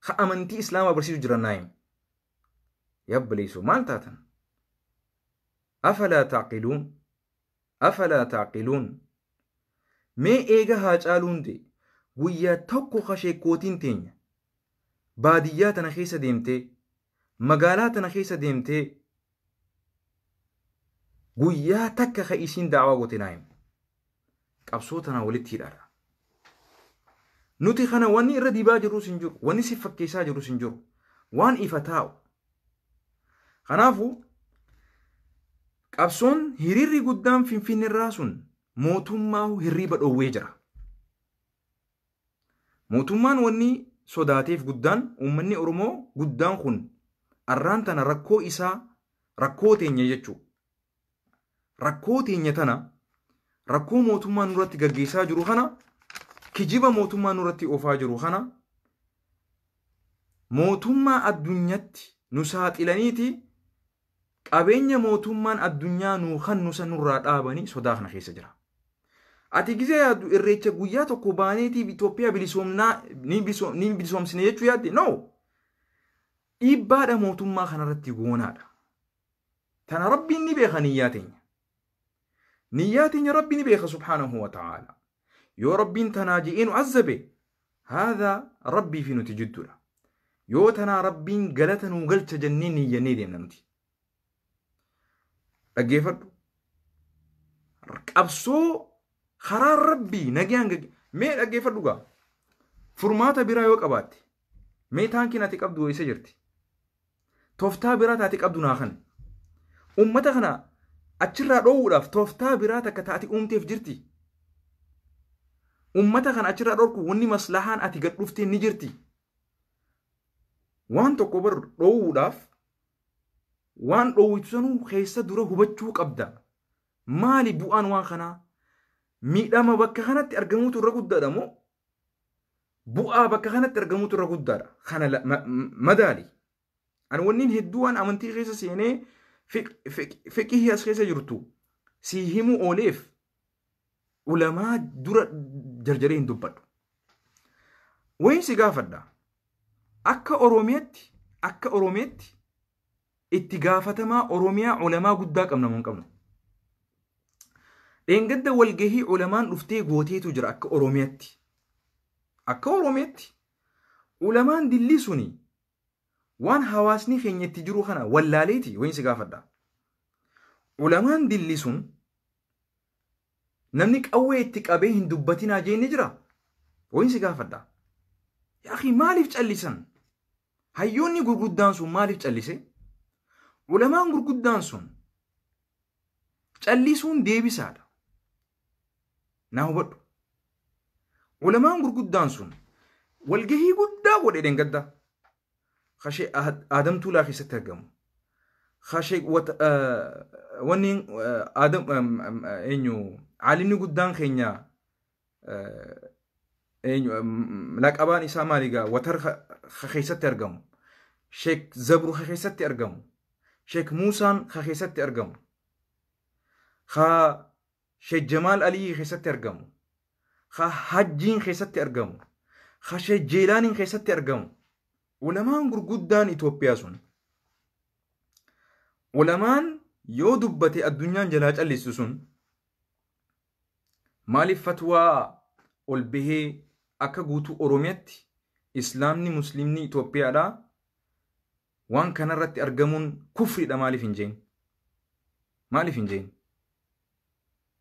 A: Ka amantii Islaamaa barsiisu jiran naayim. Yabbaleessoo maal taatan? Afalaa taaqiluun? Afalaa taaqiluun? Mee eega Haacaaluun du'e guyyaa tokko ka sheekootiin teenya baadiyyaa tana keessa deemtee, magaalaa tana keessa deemtee, guyyaa takka ka isiin daawaa goote naayim. Qabsoo tana walitti hidhaadha. Nuti kana wanni irra dibaa jirrus hin jiru, wanni si fakkeessaa jirrus hin jiru, waan ifa taa'u. Kanaafuu qabsoon hiriirri guddaan Finfinneerraa sun mootummaa hirriiba dhoowwee jira. Mootummaan wanni sodaateef guddaan uummanni Oromoo guddaan kun arraan tana rakkoo isaa, rakkoo teenya jechuudha. Rakkoo teenya tana, rakkoo mootummaa nurratti gaggeessaa jiru kana, kijiba mootummaa nurratti oofaa jiru kana, mootummaa addunyaatti nu saaxilaniiti qabeenya mootummaan addunyaa nuu kan nusa nurraa dhaabanii sodaa kana keessa jira. Ati gizee yaaddu irreecha guyyaa tokko baaneetiif Itoophiyaa bilisoomnaa ni bilisoomsine jechuu yaadde? No. Dhiibbaadha mootummaa kanarratti goonaadha. Tana Rabbiin ni beeka niyyaa teenya. Niyyaa teenya Rabbi ni beeka subhaanahu wa ta'aala. Yoo Rabbiin tanaa je'ee nu azzabe, haadha Rabbii fi nuti jidduudha. Yoo tanaa Rabbiin galata nuu galcha jennee niyyannee deemna nuti. Dhaggeeffadhu. Qabsoo karaa Rabbii nagaan mee dhaggeeffadhu gaa. Furmaata biraa yoo qabaatte, mee taankiin ati qabdu eessa jirti? Tooftaa biraa taate qabdu naa kana. Uummata kana achirraa dhoowwuudhaaf tooftaa biraa takka taate uumteef jirti. Uummata kana achirraa dhorku wanni maslahaan ati gad dhuftee ni jirti. Waan tokko bar dhoowwuudhaaf waan dhoowwitu sanuu keessa dura hubachuu qabda. Maali bu'aan waan kanaa? Miidhama bakka kanatti argamuutu irra guddaadha moo? Bu'aa bakka kanatti argamuutu irra guddaadha. Kana madaali. Ani wanniin hedduu waan amantii keessa seenee fiqihii as keessa jirtu si himuu ooleef ulamaa dura jarjaree hin dubbadhu. Wayin si gaafadha. Akka Oromiyaatti itti gaafatamaa Oromiyaa ulamaa guddaa qabna moo hin qabnu? Dheengadda walgahii ulamaan dhuftee gooteetu jira akka Oromiyaatti. Akka Oromiyaatti ulamaan dilli suni waan hawaasni keenya itti jiru kana wallaaleeti wayin si gaafadha. Ulamaan dilli sun namni qawwee itti qabee hin dubbatinaa jee ni jira. Wayin si gaafadha. Yaa maaliif callisan? Hayyoonni gurguddaan sun maaliif callise? Ulamaan gurguddaan sun callisuun deebisaadha. Naa hubadhu. Ulamaan gurguddaan sun walgahii guddaa godhe dheengadda. Kashee Adam Tuulaa keessatti argamu. Kashee wanni Adam eenyu aalimni guddaan keenya eenyu laqabaan isaa maali gaa Watar keessatti argamu. Sheek Zabru keessatti argamu. Sheek Muusaan keessatti argamu. Sheek Jamaal Alii keessatti argamu. Hajjiin keessatti argamu. Sheek Jeelaaniin keessatti argamu. Ulamaan gurguddaan Itoophiyaa sun ulamaan yoo dubbate addunyaan jalaa callistu sun maaliif fatwaa ol bahee akka guutuu Oromiyaatti Islaamni Muslimni Itoophiyaadhaa waan kanarratti argamuun kufriidha maaliif hin jeen? Maaliif hin jeen?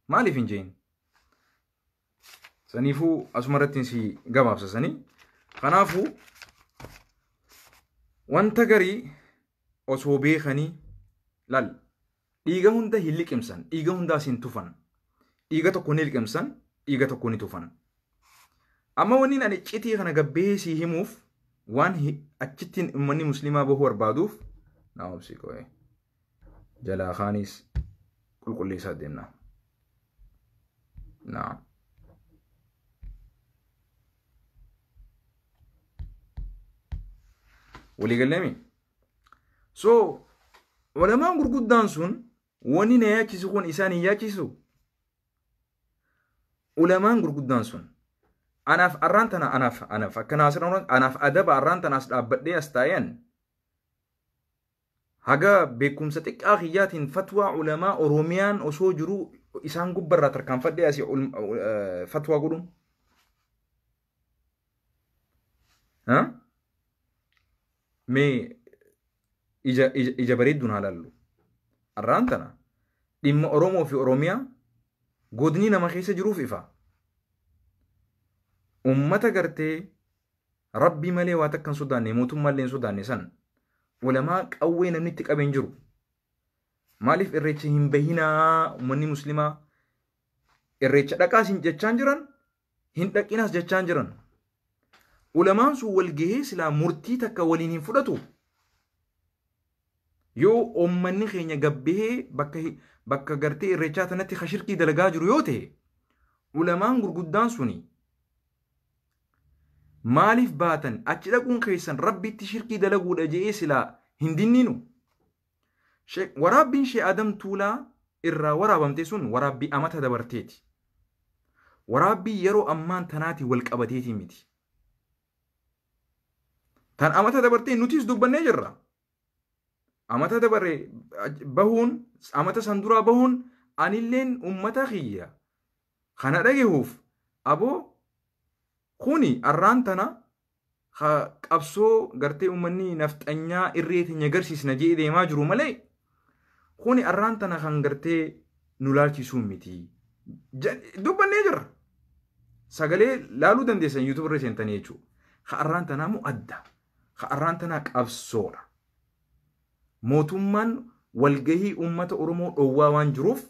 A: Maaliif hin jeen? Saniifuu asumarratti si gabaabsasanii. Kanaafuu wanta garii osoo beekanii laal dhiiga hunda hin liqimsan, dhiiga hundaas hin tufan. Dhiiga tokko ni liqimsan, dhiiga tokko ni tufan. Amma wanni ani iccitii kana gabbee si himuuf waan achittiin uummanni musliimaa bahuu barbaaduuf naa obsi qo'ee. Jalaa kaanis qulqulleessaa deemna. Naa. Waliigalleemi? So ulamaan gurguddaan sun wanni na yaachisu kun isaan hin yaachisu. Ulamaan gurguddaan sun anaaf arraan tana anaaf akka naasira anaaf adaba arraan tana as dhaabbadhee as taa'een haga beekumsa xiqqaa kiyyaatiin fatwaa ulamaa Oromiyaan osoo jiru isaan gubbarraa tarkaanfadhee asii fatwaa godhuun. Mee ija bareedduun haa laallu. Arraan tana dhimma Oromoo fi Oromiyaa godni nama keessa jiruuf ifa. Uummata gartee Rabbii malee waa takka hin sodaanne mootummaallee hin sodaanne san ulamaa qawwee namni itti qabeen jiru. Maaliif irreecha hin bahinaa uummanni musliimaa irreecha dhaqaas hin jechaan jiran hin dhaqinaas jechaan jiran. Ulamaan sun wal gahee silaa murtii takka waliin hin fudhatu. Yoo uummanni keenya gabbahee bakka gartee irreechaa tanatti shirkii dalagaa jiru yoo ta'e ulamaan gurguddaan suni maaliif baatan achi dhaquun keessan Rabbitti shirkii dalaguudha je'ee silaa hin dinniinu. Waraabbiin Shee Adam Tuulaa irraa waraabamte sun waraabbii amata dabarteeti. Waraabbii yeroo ammaan tanaati wal qabateeti miti. Tan amata dabartee nutis dubbannee jirra. Amata dabare bahuun amata san duraa bahuun anilleen uummata kiyya kana dhagahuuf Aboo kuni arraan tana qabsoo gartee uummanni nafxanyaa irree teenya agarsiisna jee deemaa jiru malee kuni arraan tana kan gartee nu laalchisuu miti. Dubbannee jirra. Sagalee laaluu dandeessan YouTube irra seentanii jechuudha. Ka arraan tanaa immoo adda. Ka arraan tanaa qabsoodha. Mootummaan walgahii uummata Oromoo dhoowwaa waan jiruuf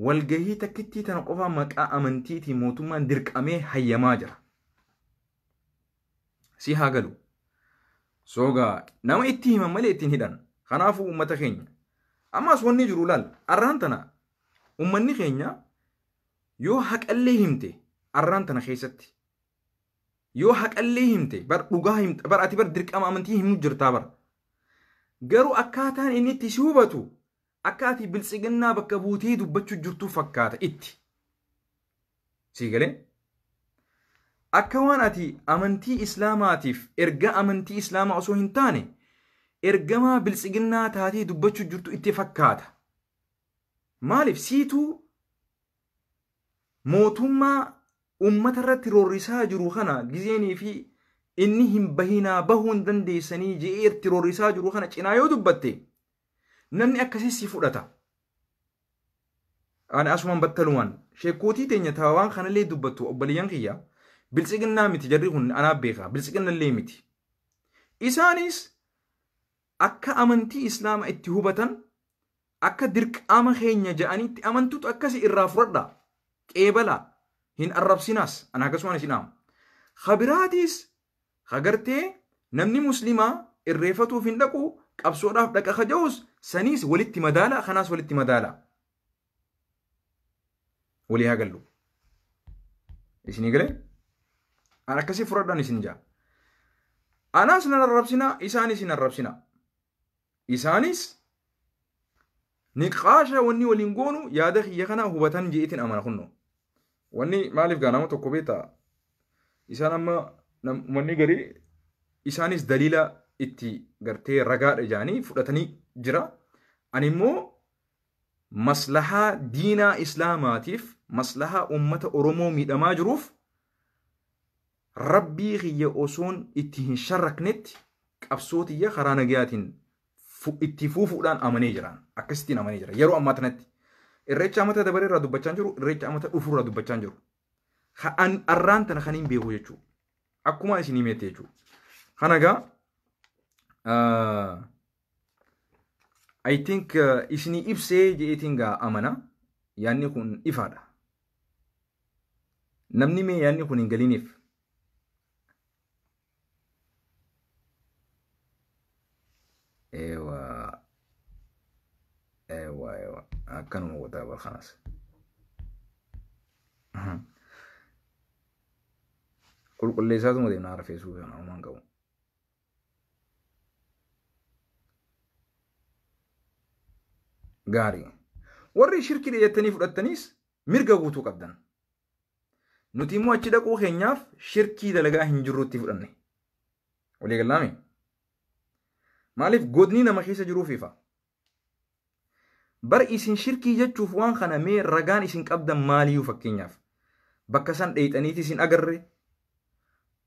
A: walgahii takkittii tana qofaa maqaa amantiitiin mootummaan dirqamee hayyamaa jira. Si haa galu. Soogaa nama itti himan malee ittiin hidhan. Kanaafuu uummata keenya. Ammas wanni jiru laal arraan tana uummanni keenya yoo haqallee himte arraan tana keessatti yoo haqallee himte bar dhugaa himte bar ati bar dirqama amantii himuu jirtaa bar. Garuu akkaataan inni itti si hubatu akka ati biltsiginnaa bakka buutee dubbachuu jirtu fakkaata itti. Sii galee? Akka waan ati amantii islaamaatiif ergaa amantii islaamaa osoo hin taane ergamaa biltsiginnaa taatee dubbachuu jirtu itti fakkaata. Maaliif siituu mootummaa uummata irratti roorrisaa jiru kana gizeenii fi inni hin bahinaa bahuu hin dandeessanii je'ee itti roorrisaa jiru kana cinaa yoo dubbatte namni akkasii si fudhata. Ani asumaan battalumaan sheekootii teenya taawaan kanallee dubbattu obboleeyyan kiyya biltsiginnaa miti jarri kun anaaf beeka biltsiginnallee miti. Isaanis akka amantii islaama itti hubatan akka dirqama keenya ja'aniitti amantuutu akkasii irraa fudhadha qeebalaa hin arrabsinaas ana akkasumaan isin dhaamu. Kabiraatiis hagartee namni muslimaa irreeffatuuf hin dhaqu qabsoodhaaf dhaqa kaja'us saniis walitti madaala kanaas walitti madaala. Walii haa gallu. Isinii galee? An akkasii fudhadhaan isin jaa. Anaas nan arrabsinaa isaanis hin arrabsinaa. Isaanis niqaasha wanni waliin goonu yaada kiyya kana hubatan jeetiin amana kunno. Wanni maaliif gaa nama tokko beektaa isaan amma wanni garii isaanis daliila itti gartee ragaadha jaanii fudhatanii jira. Ani immoo maslahaa diinaa islaamaatiif maslahaa uummata Oromoo miidhamaa jiruuf rabbii kiyya osoon itti hin sharraknetti qabsoo tiyya karaa nagayaatiin itti fuufuudhaan amanee jiraan. Akkasittiin amanee jira. Yeroo ammaa kanatti irreecha amata dabaree irraa dubbachaa jiru, irreecha amata dhufuu irraa dubbachaa jiru. Arraan tana kan hin beeku jechuudha. Akkuma isin himetti jechuudha. Kana egaa I think isinii ibsee je'eetiin gaa amana. Yaanni kun ifaadha. Namni mee yaanni kun hin galiniif. Ewa ewa ewa akkanuma gootaa bar kanas. Qulqulleessaatuma deemna harfeessuu kana uumaan qabu. Gaarii. Warri shirkii jettanii fudhattaniis mirga guutuu qabdan. Nuti immoo achi dhaquu keenyaaf shirkii dalagaa hin jirrutti fudhanne. Walii galaame? Maaliif godni nama keessa jiruuf ifa. Bar isin shirkii jechuuf waan kana mee ragaan isin qabdan maaliyyuu fakkeenyaaf. Bakka san dheeyxaniiti isin agarre.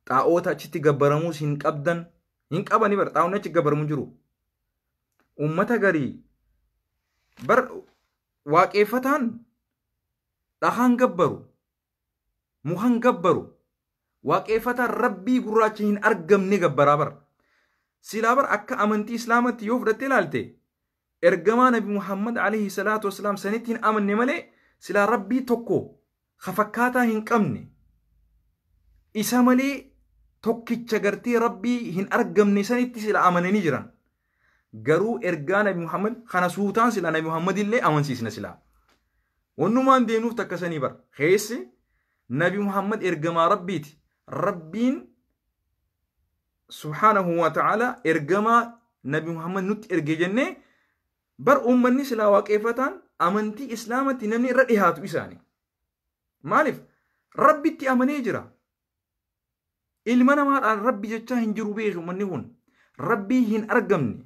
A: Xaa'oota achitti gabbaramuus hin qabdan. Hin qabani bar xaa'oonni achi gabbaramu jiru. Uummata garii bar waaqeeffataan dhahaan gabbaru. Mukan gabbaru. Waaqeeffataan rabbii gurraacha hin argamne gabbaraa bar. Silaa bar akka amantii islaamatti yoo fudhattee ilaalte ergamaa nabi Muhammad alayhi salaatu wasalaam sanitti hin amanne malee silaa rabbii tokko ka fakkaataa hin qabne isa malee tokkicha gartee rabbii hin argamne sanitti sila amananii jiran. Garuu ergaa nabi Muhammad kana suutaan sila nabi Muhammad illee amansiisna silaa. Wannumaan deemnuuf takka sanii bar. Keessi nabi Muhammad ergamaa rabbiiti. Rabbiin subhaanahu wa ta'ala ergamaa nabi Muhammad nutti erge jennee bar uummanni silaa waaqeffataan amantii islaamatti namni irra dhihaatu isaani. Maaliif? Rabbitti amanee jira. Ilma namaadhaan rabbi jechaa hin jiru beeku uummanni kun. Rabbii hin argamne.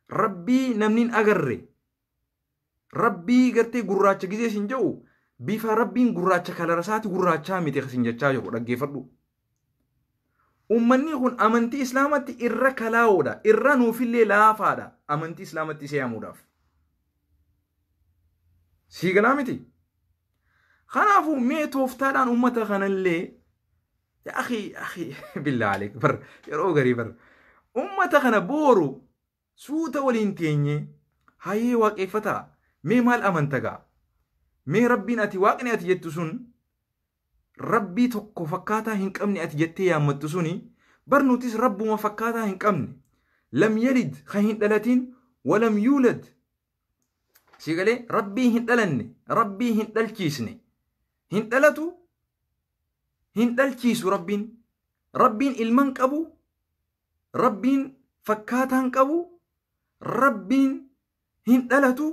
A: Rabbii namni hin agarre. Rabbii gartee gurraacha gizee hin jedhu Bifa Rabbiin gurraacha kalara isaati gurraachaa miti isin jechaa jiru dhaggeeffadhu. Uummanni kun amantii Islaamatti irra kalaawoodha. Irra nuufillee laafaadha amantii Islaamatti isa yaamuudhaaf. Sii galaa miti? Kanaafuu mee tooftaadhaan uummata kanallee yaa akhi akhi billaa aleek bar yeroo garii bar uummata kana booru suuta waliin teenye hayyee waaqeffataa mee maal amanta gaa mee Rabbiin ati waaqni ati jettu sun Rabbii tokko fakkaataa hin qabne ati jettee yaammattu suni bar nutis Rabbuma fakkaataa hin qabne lam yalid kan hin dhalatin walam yuulad si galee Rabbii hin dhalanne Rabbii hin dhalchiisne hin dhalatu hin dhalchiisu Rabbiin Rabbiin ilman qabu Rabbiin fakkaataa hin qabu Rabbiin hin dhalatu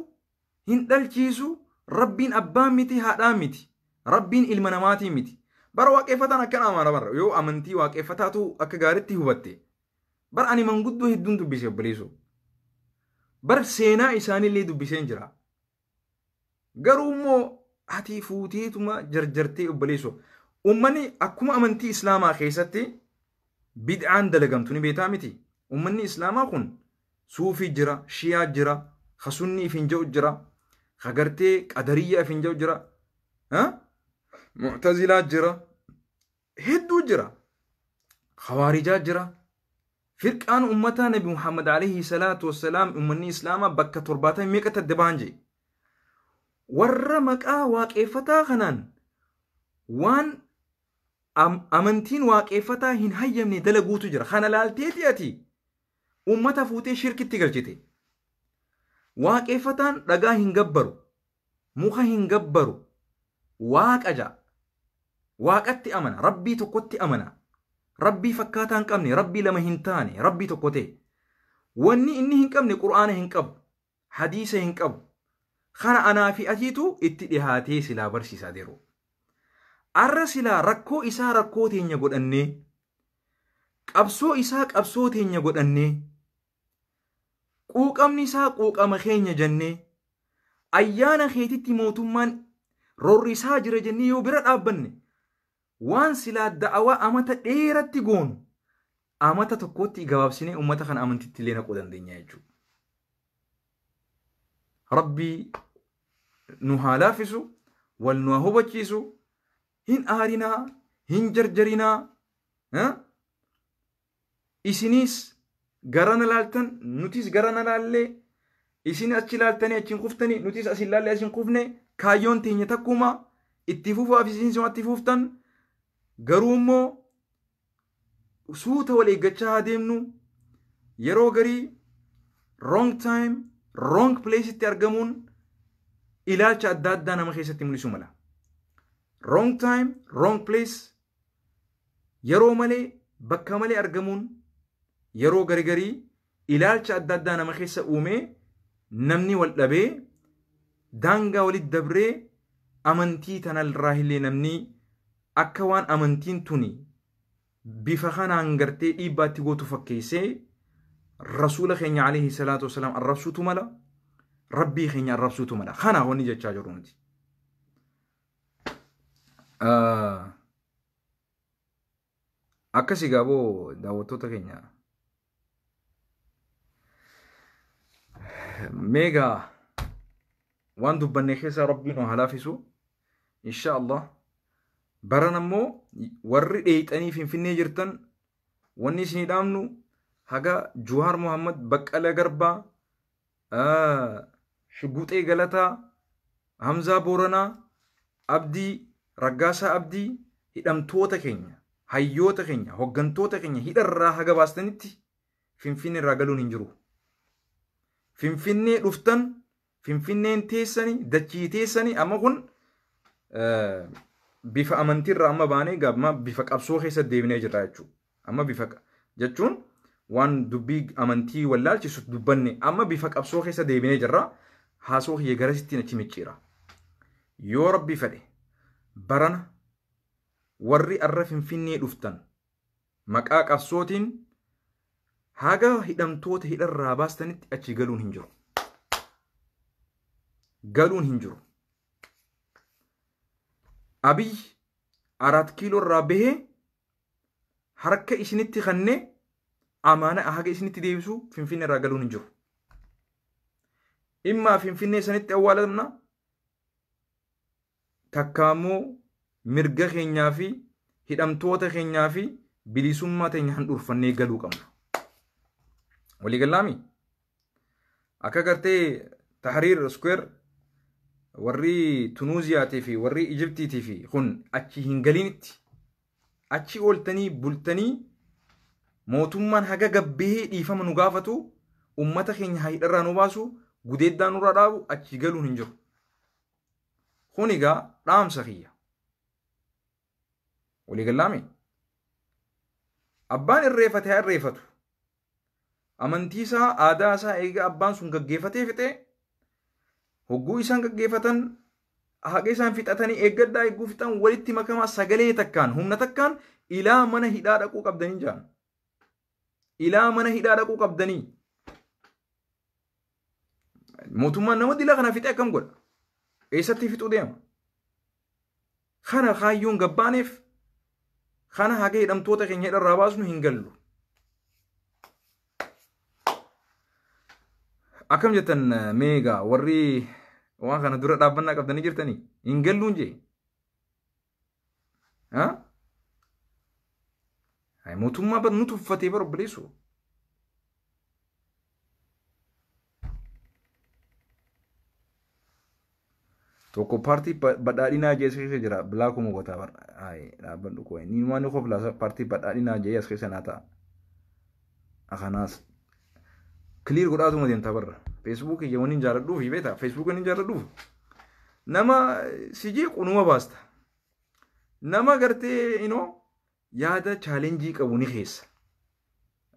A: hin dhalchiisu Rabbiin abbaa miti haadhaa miti Rabbiin ilma namaatii miti. Bara waaqeffataan akkana amana bara yoo amantii waaqeffataatu akka gaariitti hubatte. Bara ani manguddoo hedduun dubbise obboleessoo. Bar seenaa isaaniillee dubbiseen jira. Garuu immoo ati fuuteetuma jarjartee obboleessoo. Uummanni akkuma amantii Islaamaa keessatti bid'aan dalagamtu ni beektaa miti. Uummanni Islaamaa kun suufii jira, shiyaa jira, ka sunnii ifin jedhu jira, ka gartee qadariyyaa ifin jedhu jira, mu'tazilaa jira, hedduu jira, khawaarijaa jira. Firqaan uummataa Nabi Muhammad alayhi salaatu wassalaam uummanni Islaamaa bakka 70 meeqatti adda bahan jee. Warra maqaa waaqeffataa kanaan waan amantiin waaqeffataa hin hayyamne dalaguutu jira. Kana laalteeti ati uummata fuutee shirkitti galchite. Waaqeffataan dhagaa hin gabbaru, muka hin gabbaru, waaqa ja'a. Waaqatti amana, Rabbii tokkotti amana. Rabbii fakkaataa hin qabne, Rabbii lama hin taane, Rabbii tokko ta'e. Wanni inni hin qabne Qur'aana hin qabu, hadiisa hin qabu. Kana anaa fi atiitu itti dhihaatee silaa barsiisaa jiru. Arra silaa rakkoo isaa rakkoo teenya godhannee, qabsoo isaa qabsoo teenya godhannee, quuqamni isaa quuqama keenya jennee, ayyaana keetitti mootummaan roorrisaa jira jennee yoo bira dhaabbanne waan silaa da'awaa amata dheeratti goonu amata tokkotti gabaabsinee uummata kana amantitti illee naquu dandeenya jechuudha. Rabbii nu haa laaffisu, wal nu haa hubachiisu, hin aarinaa, hin jarjarinaa, isinis garana laaltan, nutis garana laallee, isin achi laaltanii achiin kuftanii, nutis asin laallee asin kufne, kaayyoon teenya takkuma itti fufuuf isin itti fuftan, garuu immoo suuta wal eeggachaa haa deemnu. Yeroo garii wrong time wrong place itti argamuun ilaalcha adda addaa nama keessatti mul'isuu mala. Wrong time wrong place yeroo malee bakka malee argamuun yeroo garii ilaalcha adda addaa nama keessa uumee namni wal dhabee daangaa walitti dabree amantii tanarraa illee namni akka waan amantiin tuni bifa kanaan gartee dhiibbaatti gootu fakkeessee rasuula keenya alayhi salaatu wasalaam arrabsuutu mala, Rabbii keenya arrabsuutu mala. Kana wanni jechaa jiru nuti. Akkasii gaaboo daawwattoota keenya. Meegaa waan dubbanne keessa Rabbiin nu haa laafisu. Insha Allah. Baran ammoo warri dheeyxanii Finfinnee jirtan wanni isinii dhaamnu haga Juwaar Muhammad, Baqqala Garbaa, Shuguxee Galataa, Hamzaa Booranaa, Abdii, Raggaasaa Abdii, hidhamtoota keenya, hayyoota keenya, hoggantoota keenya hidharraa haga baastanitti Finfinnee irraa galuun hin jiru. Finfinnee dhuftan, Finfinneen teessanii, dachii teessanii, amma kun bifa amantiirraa amma baanee amma bifa qabsoo keessa deebinee jirra jechuudha. Amma bifa jechuun waan dubbii amantii wallaalchisu dubbanne amma bifa qabsoo keessa deebinee jirra. Haasoo kiyya garasittiin achi micciira. Yoo Rabbi fedhe barana warri arra Finfinnee dhuftan maqaa qabsootiin haga hidhamtoota hidharraa baastanitti achi galuun hin jiru. Galuun hin jiru. Abiy 4 kiiloo irraa bahee harka isinitti kennee amaana haga isinitti deebisu Finfinnee irraa galuun hin jiru. Immaa Finfinnee sanitti awwaalamna, takka immoo mirga keenyaa fi hidhamtoota keenyaa fi bilisummaa teenya handhuurfannee galuu qabna. Walii galaami? Akka gartee Tahriir Square warri Tunuuziyaatii fi warri Ijiptiitii fi kun achi hin galinitti achi ooltanii bultanii mootummaan haga gabbee dhiifama nu gaafatu, ummata keenya hidharraa nu baasu, gudeeddaan nurraa dhaabu, achi galuun hin jiru. Kun egaa dhaamsa kiyya. Walii galaami? Abbaan irreeffate haa irreeffatu. Amantii isaa, aadaa isaa eega abbaan sun gaggeeffatee fixee, hogguu isaan gaggeeffatan haqa isaan fixatanii eeggadhaa, eegguu fixan walitti makamaa sagalee takkaan humna takkaan ilaa mana hidhaa dhaquu qabdanii jaan. Ilaa mana hidhaa dhaquu qabdanii. Mootummaan nama dila kana fixee akkam godha? Eessatti fixuu deema? Kana kaayyoon gabbaaneef kana haga hidhamtoota keenya hidharraa baasnu hin gallu. Akkam jettan meegaa warri waan kana dura dhaabbannaa qabdanii jirtanii hin galluun jee? Mootummaa bar nu tuffatee bar obboleessu. Tokko paartii badhaadhinaa jee as keessa jira, bilaakuma gotaa bar. Dhaabbadhu koo inni waan inni koflaa paartii badhaadhinaa jee as keessa naa ta'a. Akanaas clear godhaatuma deemtaa barra. Feesbuukii kiyya wanni hin jaalladhuuf beektaa? Feesbuukii hin jaalladhuuf nama si jeequ numa baasta. Nama gartee inoo yaada chaalenjii qabu ni keessa.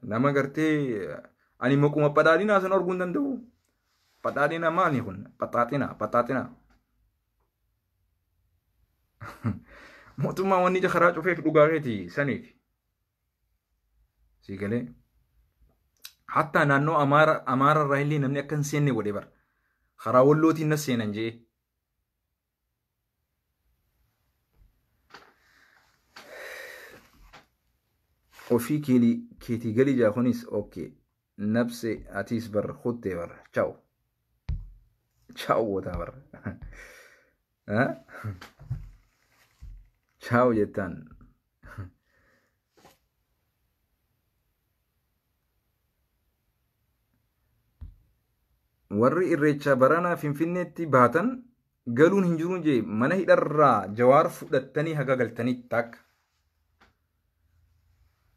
A: Nama gartee ani maquma badhaadhinaa sana arguu hin danda'u. Badhaadhina maali kun? Paxaaxina, paxaaxina. Mootummaan wanni karaa cufeef dhugaa keeti saniif. Sii galee. Hattaa naannoo Amaara irraa illee namni akka hin seenne godhe bara. Karaa Wallootiin na seenan jee. Ofii keetii galii jaa kunis okay. Nabse atiis bar kuttee bar. Ciao. Ciao gootaa bar. Ciao jettaan. Warri irreecha baranaa Finfinneetti baatan galuun hin jiru jee, mana hidharraa Jawaar fudhattanii haga galtanitti takka.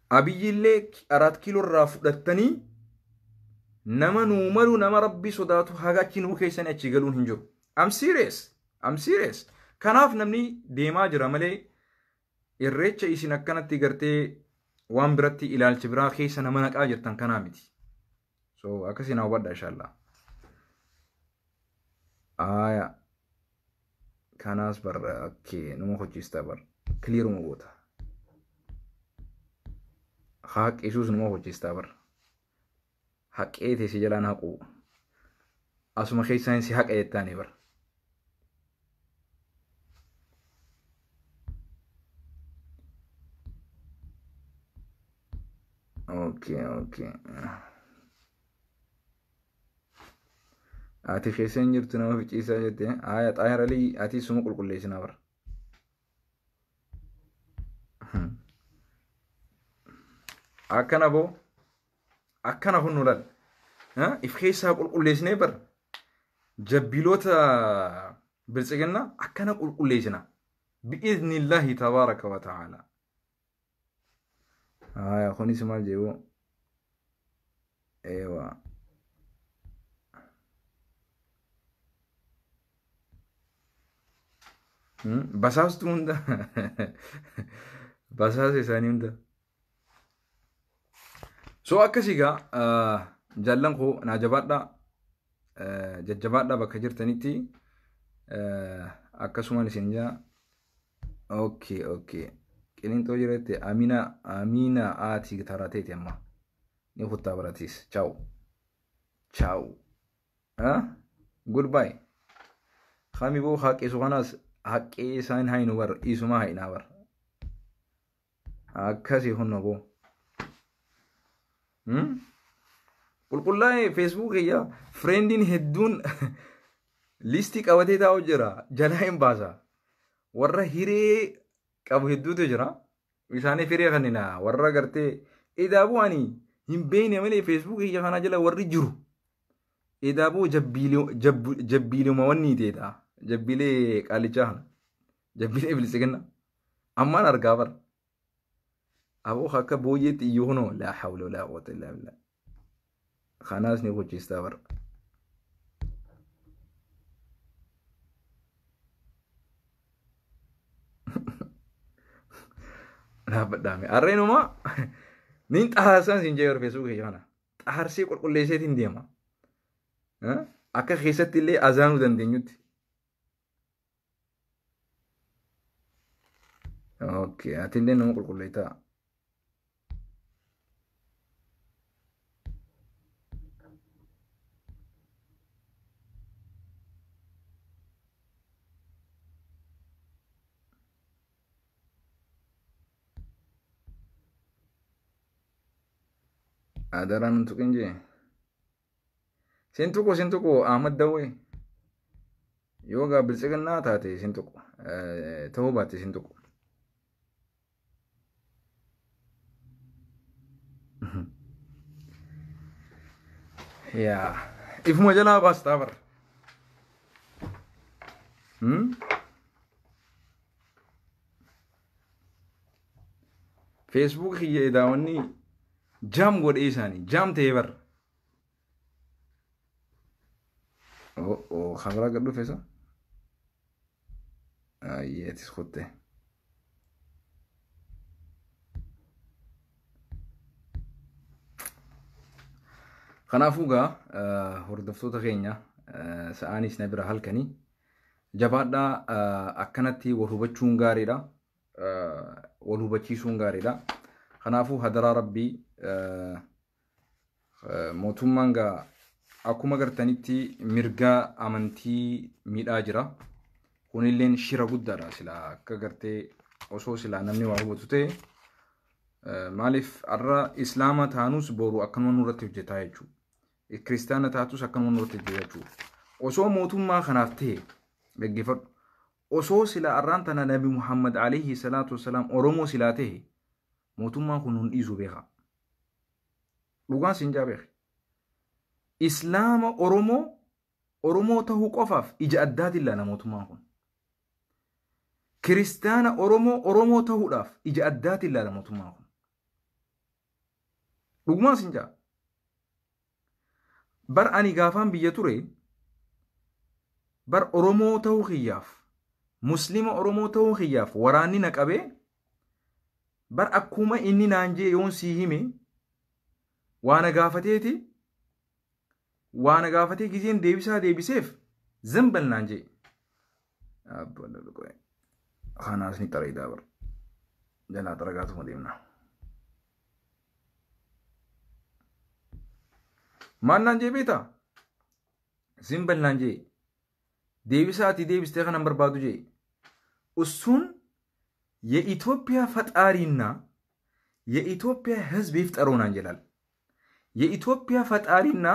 A: Abiyyillee 4 kiiloo irraa fudhattanii nama nuu malu, nama rabbi sodaatu haga achi nuu keessanii achi galuun hin jiru. I'm serious. I'm serious. Kanaaf namni deemaa jira malee irreecha isin akkanatti gartee waan biratti ilaalcha biraa keessa nama naqaa jirtan kanaa miti. So akkasii naa hubadha inshallah. Aya. Kanaas bar okay numa hojjiista bar clearuma goota. Haqqisuus numa hojjiista bar. Haqee teessi jalaan haqu. Asuma keessaan si haqa jettaanii bar. Okay, okay. Ati keessa hin jirtu nama ficiisaa jette. Aya Xaahir Alii ati suma qulqulleessinaa bara. Akkana boo. Akkana kun nu laal. If keessaa qulqulleessinee bara. Jabbiloota biltsiginnaa akkana qulqulleessina. Bi'iznillaahi tabaaraka wa ta'ala. Aya kunis maal jedhu? Eewa. Basaastuu hunda. Basaasa isaanii hunda. So akkasii gaa jaallan koo naa jabaadhaa, jajjabaadhaa bakka jirtanitti akkasumaan isin jaa. Okay, okay. Qilintoo jirette Amina, Amina ati tarateeti amma. Ni kuttaa baratiis. Ciao. Ciao. Goodbye. Kami boo haqqisu kanaas Haqqee isaan haynu bar isuma haynaa bar. Akkasii hunna boo. Qulqullaa'ee Facebook kiyya friendiin hedduun listii qabatee taa'u jira. Jalaa hin baasa. Warra hiree qabu hedduutu jira. Isaaniif hiree kannina warra gartee idaabuu ani hin beekne malee Facebook kiyya kana jala warri jiru. Idaabuu jabbiiluma wanni ta'edha. Jabbiilee qaalichaa kana. Jabbiilee bilisiginna. Ammaan argaa bara. Aboo akka booyyeetti iyyuu kunoo laa hawla walaa quwwata illaa billah. Kanaas ni gochiistaa bara. Dhaabbadhaame. Harreenuma nin xaarsan siin jee Facebook kiyya kana. Xaarsee qulqulleesseetiin deema. Akka keessatti illee azaanuu dandeenyutti. Okay, ati illee nama qulqulleessaa. Adaraan hin tuqin jee. Sin tuqu sin tuqu Ahmad Dawwee. Yoo gaa biltsiginnaa taate sin tuqu. Ta'uu baatte sin tuqu. Yaa ifuma jalaa baastaa bara. Facebook kiyya daawwanni jaam godhee isaanii jaam ta'ee bara. Oh, kabira gad dhufe isa. Ayyeetis kutte. Kanaafuu gaa hordoftoota keenya sa'aanis na bira halkanii jabaadhaa akkanatti wal hubachuun gaariidha. Wal hubachiisuun gaariidha. Kanaafuu hadaraa rabbii mootummaan gaa akkuma gartanitti mirga amantii miidhaa jira. Kunilleen shira guddaadha silaa akka gartee osoo silaa namni waa hubatu ta'e maaliif har'a islaama taanus boru akkanuma nurratti hojjetaa jechuudha. Kiristaana taatus akkanuma nurratti hojjetaa jechuudha. Osoo mootummaa kanaaf ta'e dhaggeeffadhu. Osoo silaa har'aan tana Nabi Muhammad alayhi salaatu wasalaam Oromoo silaa ta'e mootummaan kun nun dhiisu beeka. Dhugaan siin jaa beeka. Islaama Oromoo Oromoo ta'uu qofaaf ija addaatiin ilaala mootummaan kun. Kiristaana Oromoo Oromoo ta'uudhaaf ija addaatiin ilaala mootummaan kun. Dhugumaan siin jaa. Bar ani gaafaan biyya ture bar Oromoo ta'uu kiyyaaf Muslima Oromoo ta'uu kiyyaaf waraanni na qabee bar akkuma inni naan jee yoon sii hime waa na gaafateeti waa na gaafatee gizeen deebisaa deebiseef zambal naan jee. Kanaas ni xareedaa bar. Jalaa xaragaatuma deemna. Maal naan jee beektaa? Zimbal naan jee. Deebisaa ati deebistee kanan barbaadu jee. Usuun የኢትዮጵያ ፈጣሪና የኢትዮጵያ ሕዝብ ይፍጠረው ናን ይላል። የኢትዮጵያ ፈጣሪና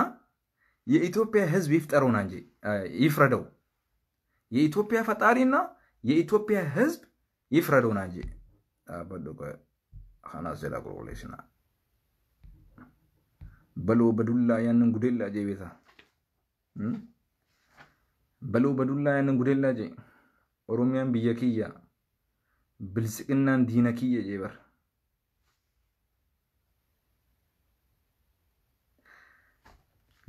A: የኢትዮጵያ ሕዝብ ይፍጠረው ናን ይፍረደው። የኢትዮጵያ ፈጣሪና የኢትዮጵያ ሕዝብ ይፍረደው ናን አበደቆ ኻናስ ጀላ ቁልቁሌሽና በሎ በዱላ ያንን ጉዴላ ጄ ቤታ በሎ በዱላ ያንን ጉዴላ ጄ ኦሮሚያን ብየ ኪያ biltsiqinnaan diina kiyya jee bar.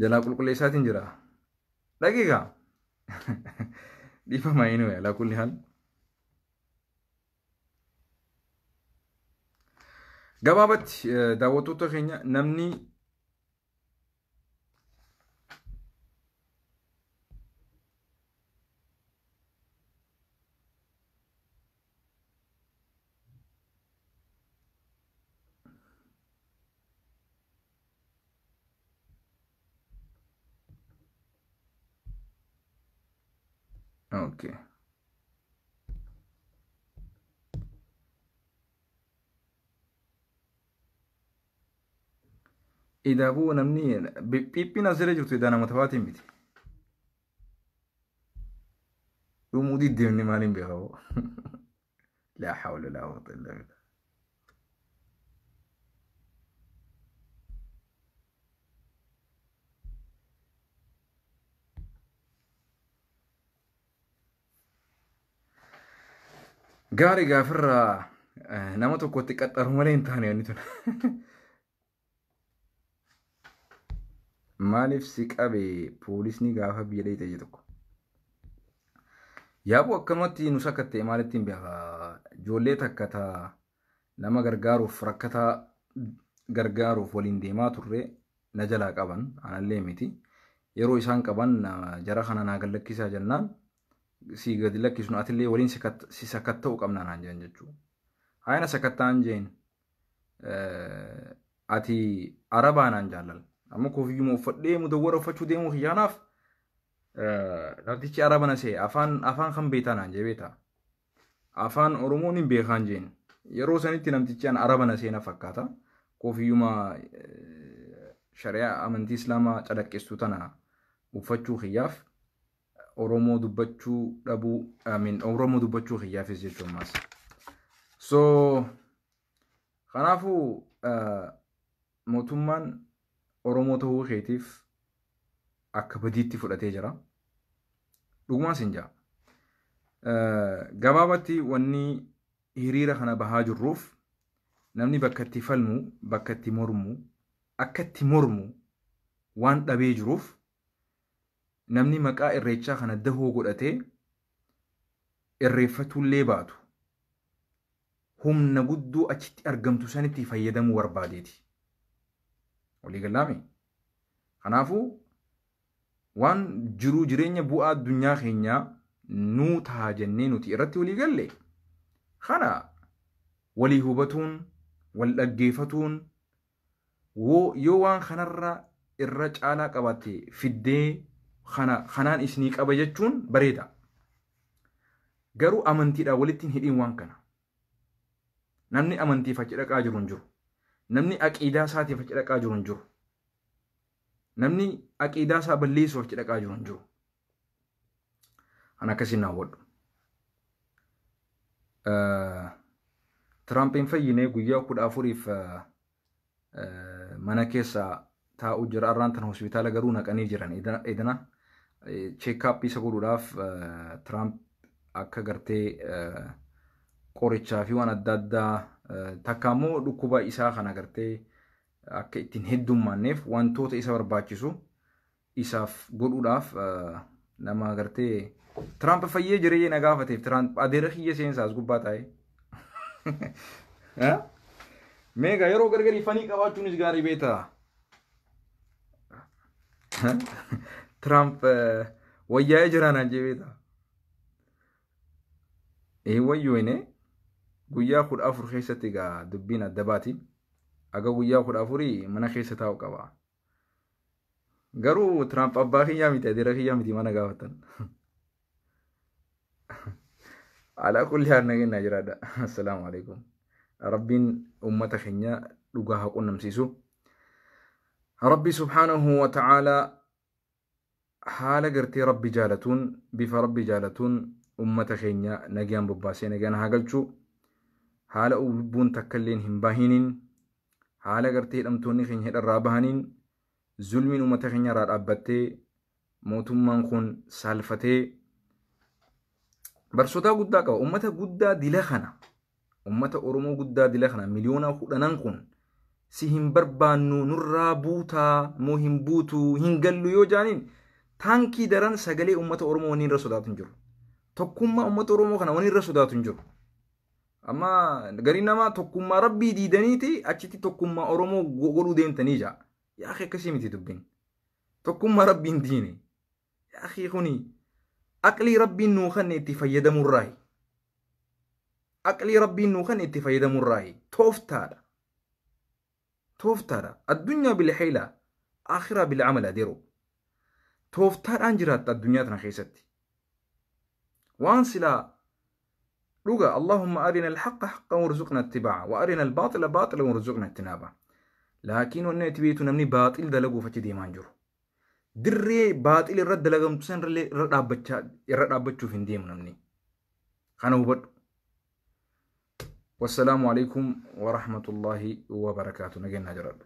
A: Jalaa qulqulleessaatiin jira. Dhaqiiqa. Dhiifama inni alaa kulli haal. Gabaabatti daawwattoota keenya namni Okay. Idaabuu namni phiphiin as jala jirtu idaa nama tafaatiin miti. Dhumuu diddeemni maaliin beekamu? Laa hawla laa quwwata illaa billah. Gaarii gaafirraa nama tokkotti qaxxaru malee hin taane wanni tun. Maaliif si qabe poolisni gaafa biyya dheeyxe jedhe tokko. Yaabuu akkanumatti nu sakatta'e maalitti hin beeka. Ijoollee takka ta nama gargaaruuf rakkataa gargaaruuf waliin deemaa turre na jalaa qaban anallee miti. Yeroo isaan qaban jara kana naa gad lakkisaa jennaan si gadi lakkisnu atillee waliin si sakatta'u qabna naan jedhan jechuudha. Haayina sakatta'an jeen ati arabaa naan jaallal. Amma koofiyyuma uffadhee mudawwara uffachuu deemuu kiyyaanaaf namtichi araba na se'e afaan afaan kan beektaa naan jee beektaa. Afaan Oromoon hin beekaan jeen. Yeroo sanitti namtichi an araba na seena fakkaata. Koofiyyuma shari'aa amantii Islaamaa calaqqistu tana uffachuu kiyyaaf Oromoo dubbachuu dhabuu I mean Oromoo dubbachuu kiyyaafis jechuun ammaas. So kanaafuu mootummaan Oromoo ta'uu keetiif akka badiitti fudhatee jira. Dhugumaan sin ja'a. Gabaabatti wanni hiriira kana bahaa jirruuf namni bakka itti falmu, bakka itti mormu, akka itti mormu waan dhabee jiruuf namni maqaa irreechaa kana dahoo godhatee irreeffatullee baatu humna guddoo achitti argamtu sanitti fayyadamuu barbaadeeti. Walii galaami? Kanaafuu waan jiruu jireenya bu'aa addunyaa keenyaa nuu ta'a jennee nuti irratti walii galle kana walii hubatuun wal dhaggeeffatuun yoo waan kanarra irra caalaa qabaatte fiddee kana kanaan isinii qaba jechuun bareeda. Garuu amantiidhaan walitti hin hidhiin waan kana. Namni amantiif achi dhaqaa jiru hin jiru. Namni aqiidaa isaatiif achi dhaqaa jiru hin jiru. Namni aqiidaa isaa balleessuuf achi dhaqaa jiru hin jiru. Kan akkasiin naa hubadhu. Tiraamp hin fayyine guyyaa 14f mana keessa taa'u jira. Arraan tana hospitaala garuu naqanii jiran edana check-up isa godhuudhaaf Tiraamp akka gartee qorichaa fi waan adda addaa takka immoo dhukkuba isaa kana gartee akka ittiin heddummaanneef wantoota isa barbaachisu isaaf godhuudhaaf nama gartee Tiraamp fayyee jiree na gaafateef Tiraamp adeera kiyya seensaa as gubbaa taa'ee. Meegaa yeroo gargarii fanii qabaachuunis gaarii beektaa. Tiraamp wayyaa'ee jira naan jee beektaa. Ee wayyoone guyyaa 14 keessatti egaa dubbiin adda baati. Aga guyyaa 14 mana keessa taa'u qaba. Garuu Tiraamp abbaa kiyyaa miti adeera kiyyaa miti mana gaafatan. Alaa kulli haal nageenya jiraadha. Assalaamu alaikum. Rabbiin uummata keenya dhugaa haa qunnamsiisu. Rabbi subhaanahu wa ta'aalaa haala gartee Rabbi jaalatuun bifa Rabbi jaalatuun uummata keenya nagaan bobbaasee nagaan haa galchu. Haala lubbuun takka illeen hin bahiniin haala gartee hidhamtoonni keenya hidharraa bahaniin zulmiin uummata keenya irraa dhaabbattee mootummaan kun saalfatee barsoota guddaa qaba. Uummata guddaa dila kana uummata Oromoo guddaa dila kana 10 miliyoona kun si hin barbaannu nurraa buutaa moo hin buutu hin gallu yoo jaaniin taankii daran sagalee uummata Oromoo wanni irra sodaatu hin jiru. Tokkummaa uummata Oromoo kana wanni irra sodaatu hin jiru. Amma garii namaa tokkummaa Rabbii diidaniiti achitti tokkummaa Oromoo godhuu deemtanii jaa. Yaa akhi akkasii miti dubbiin. Tokkummaa Rabbiin diine. Yaa akhi kuni aqlii Rabbiin nuu kenne itti fayyadamurraayi. Aqlii Rabbiin nuu kenne itti fayyadamurraayi. Tooftaadha. Tooftaadha. Addunyaa bil-hiila. Akhiraa bil-amal adeero. Tooftaadhaan jiraatta addunyaa tana keessatti. Waan silaa dhuga Allahumma arina al-haqqa haqqan warzuqna ittibaa'a wa arina al-baaxila baaxilan warzuqna ijtinaaba. Laakiin wanni ati beektu namni baaxil dalaguuf achi deemaa hin jiru. Dirree baaxil irra dalagamtu san irra dhaabbachaa irra dhaabbachuuf hin deemu namni. Kana hubadhu. Wassalaamu alaikum warahmatullaahi wabarakaatu. Nageenyaa jiraadhu.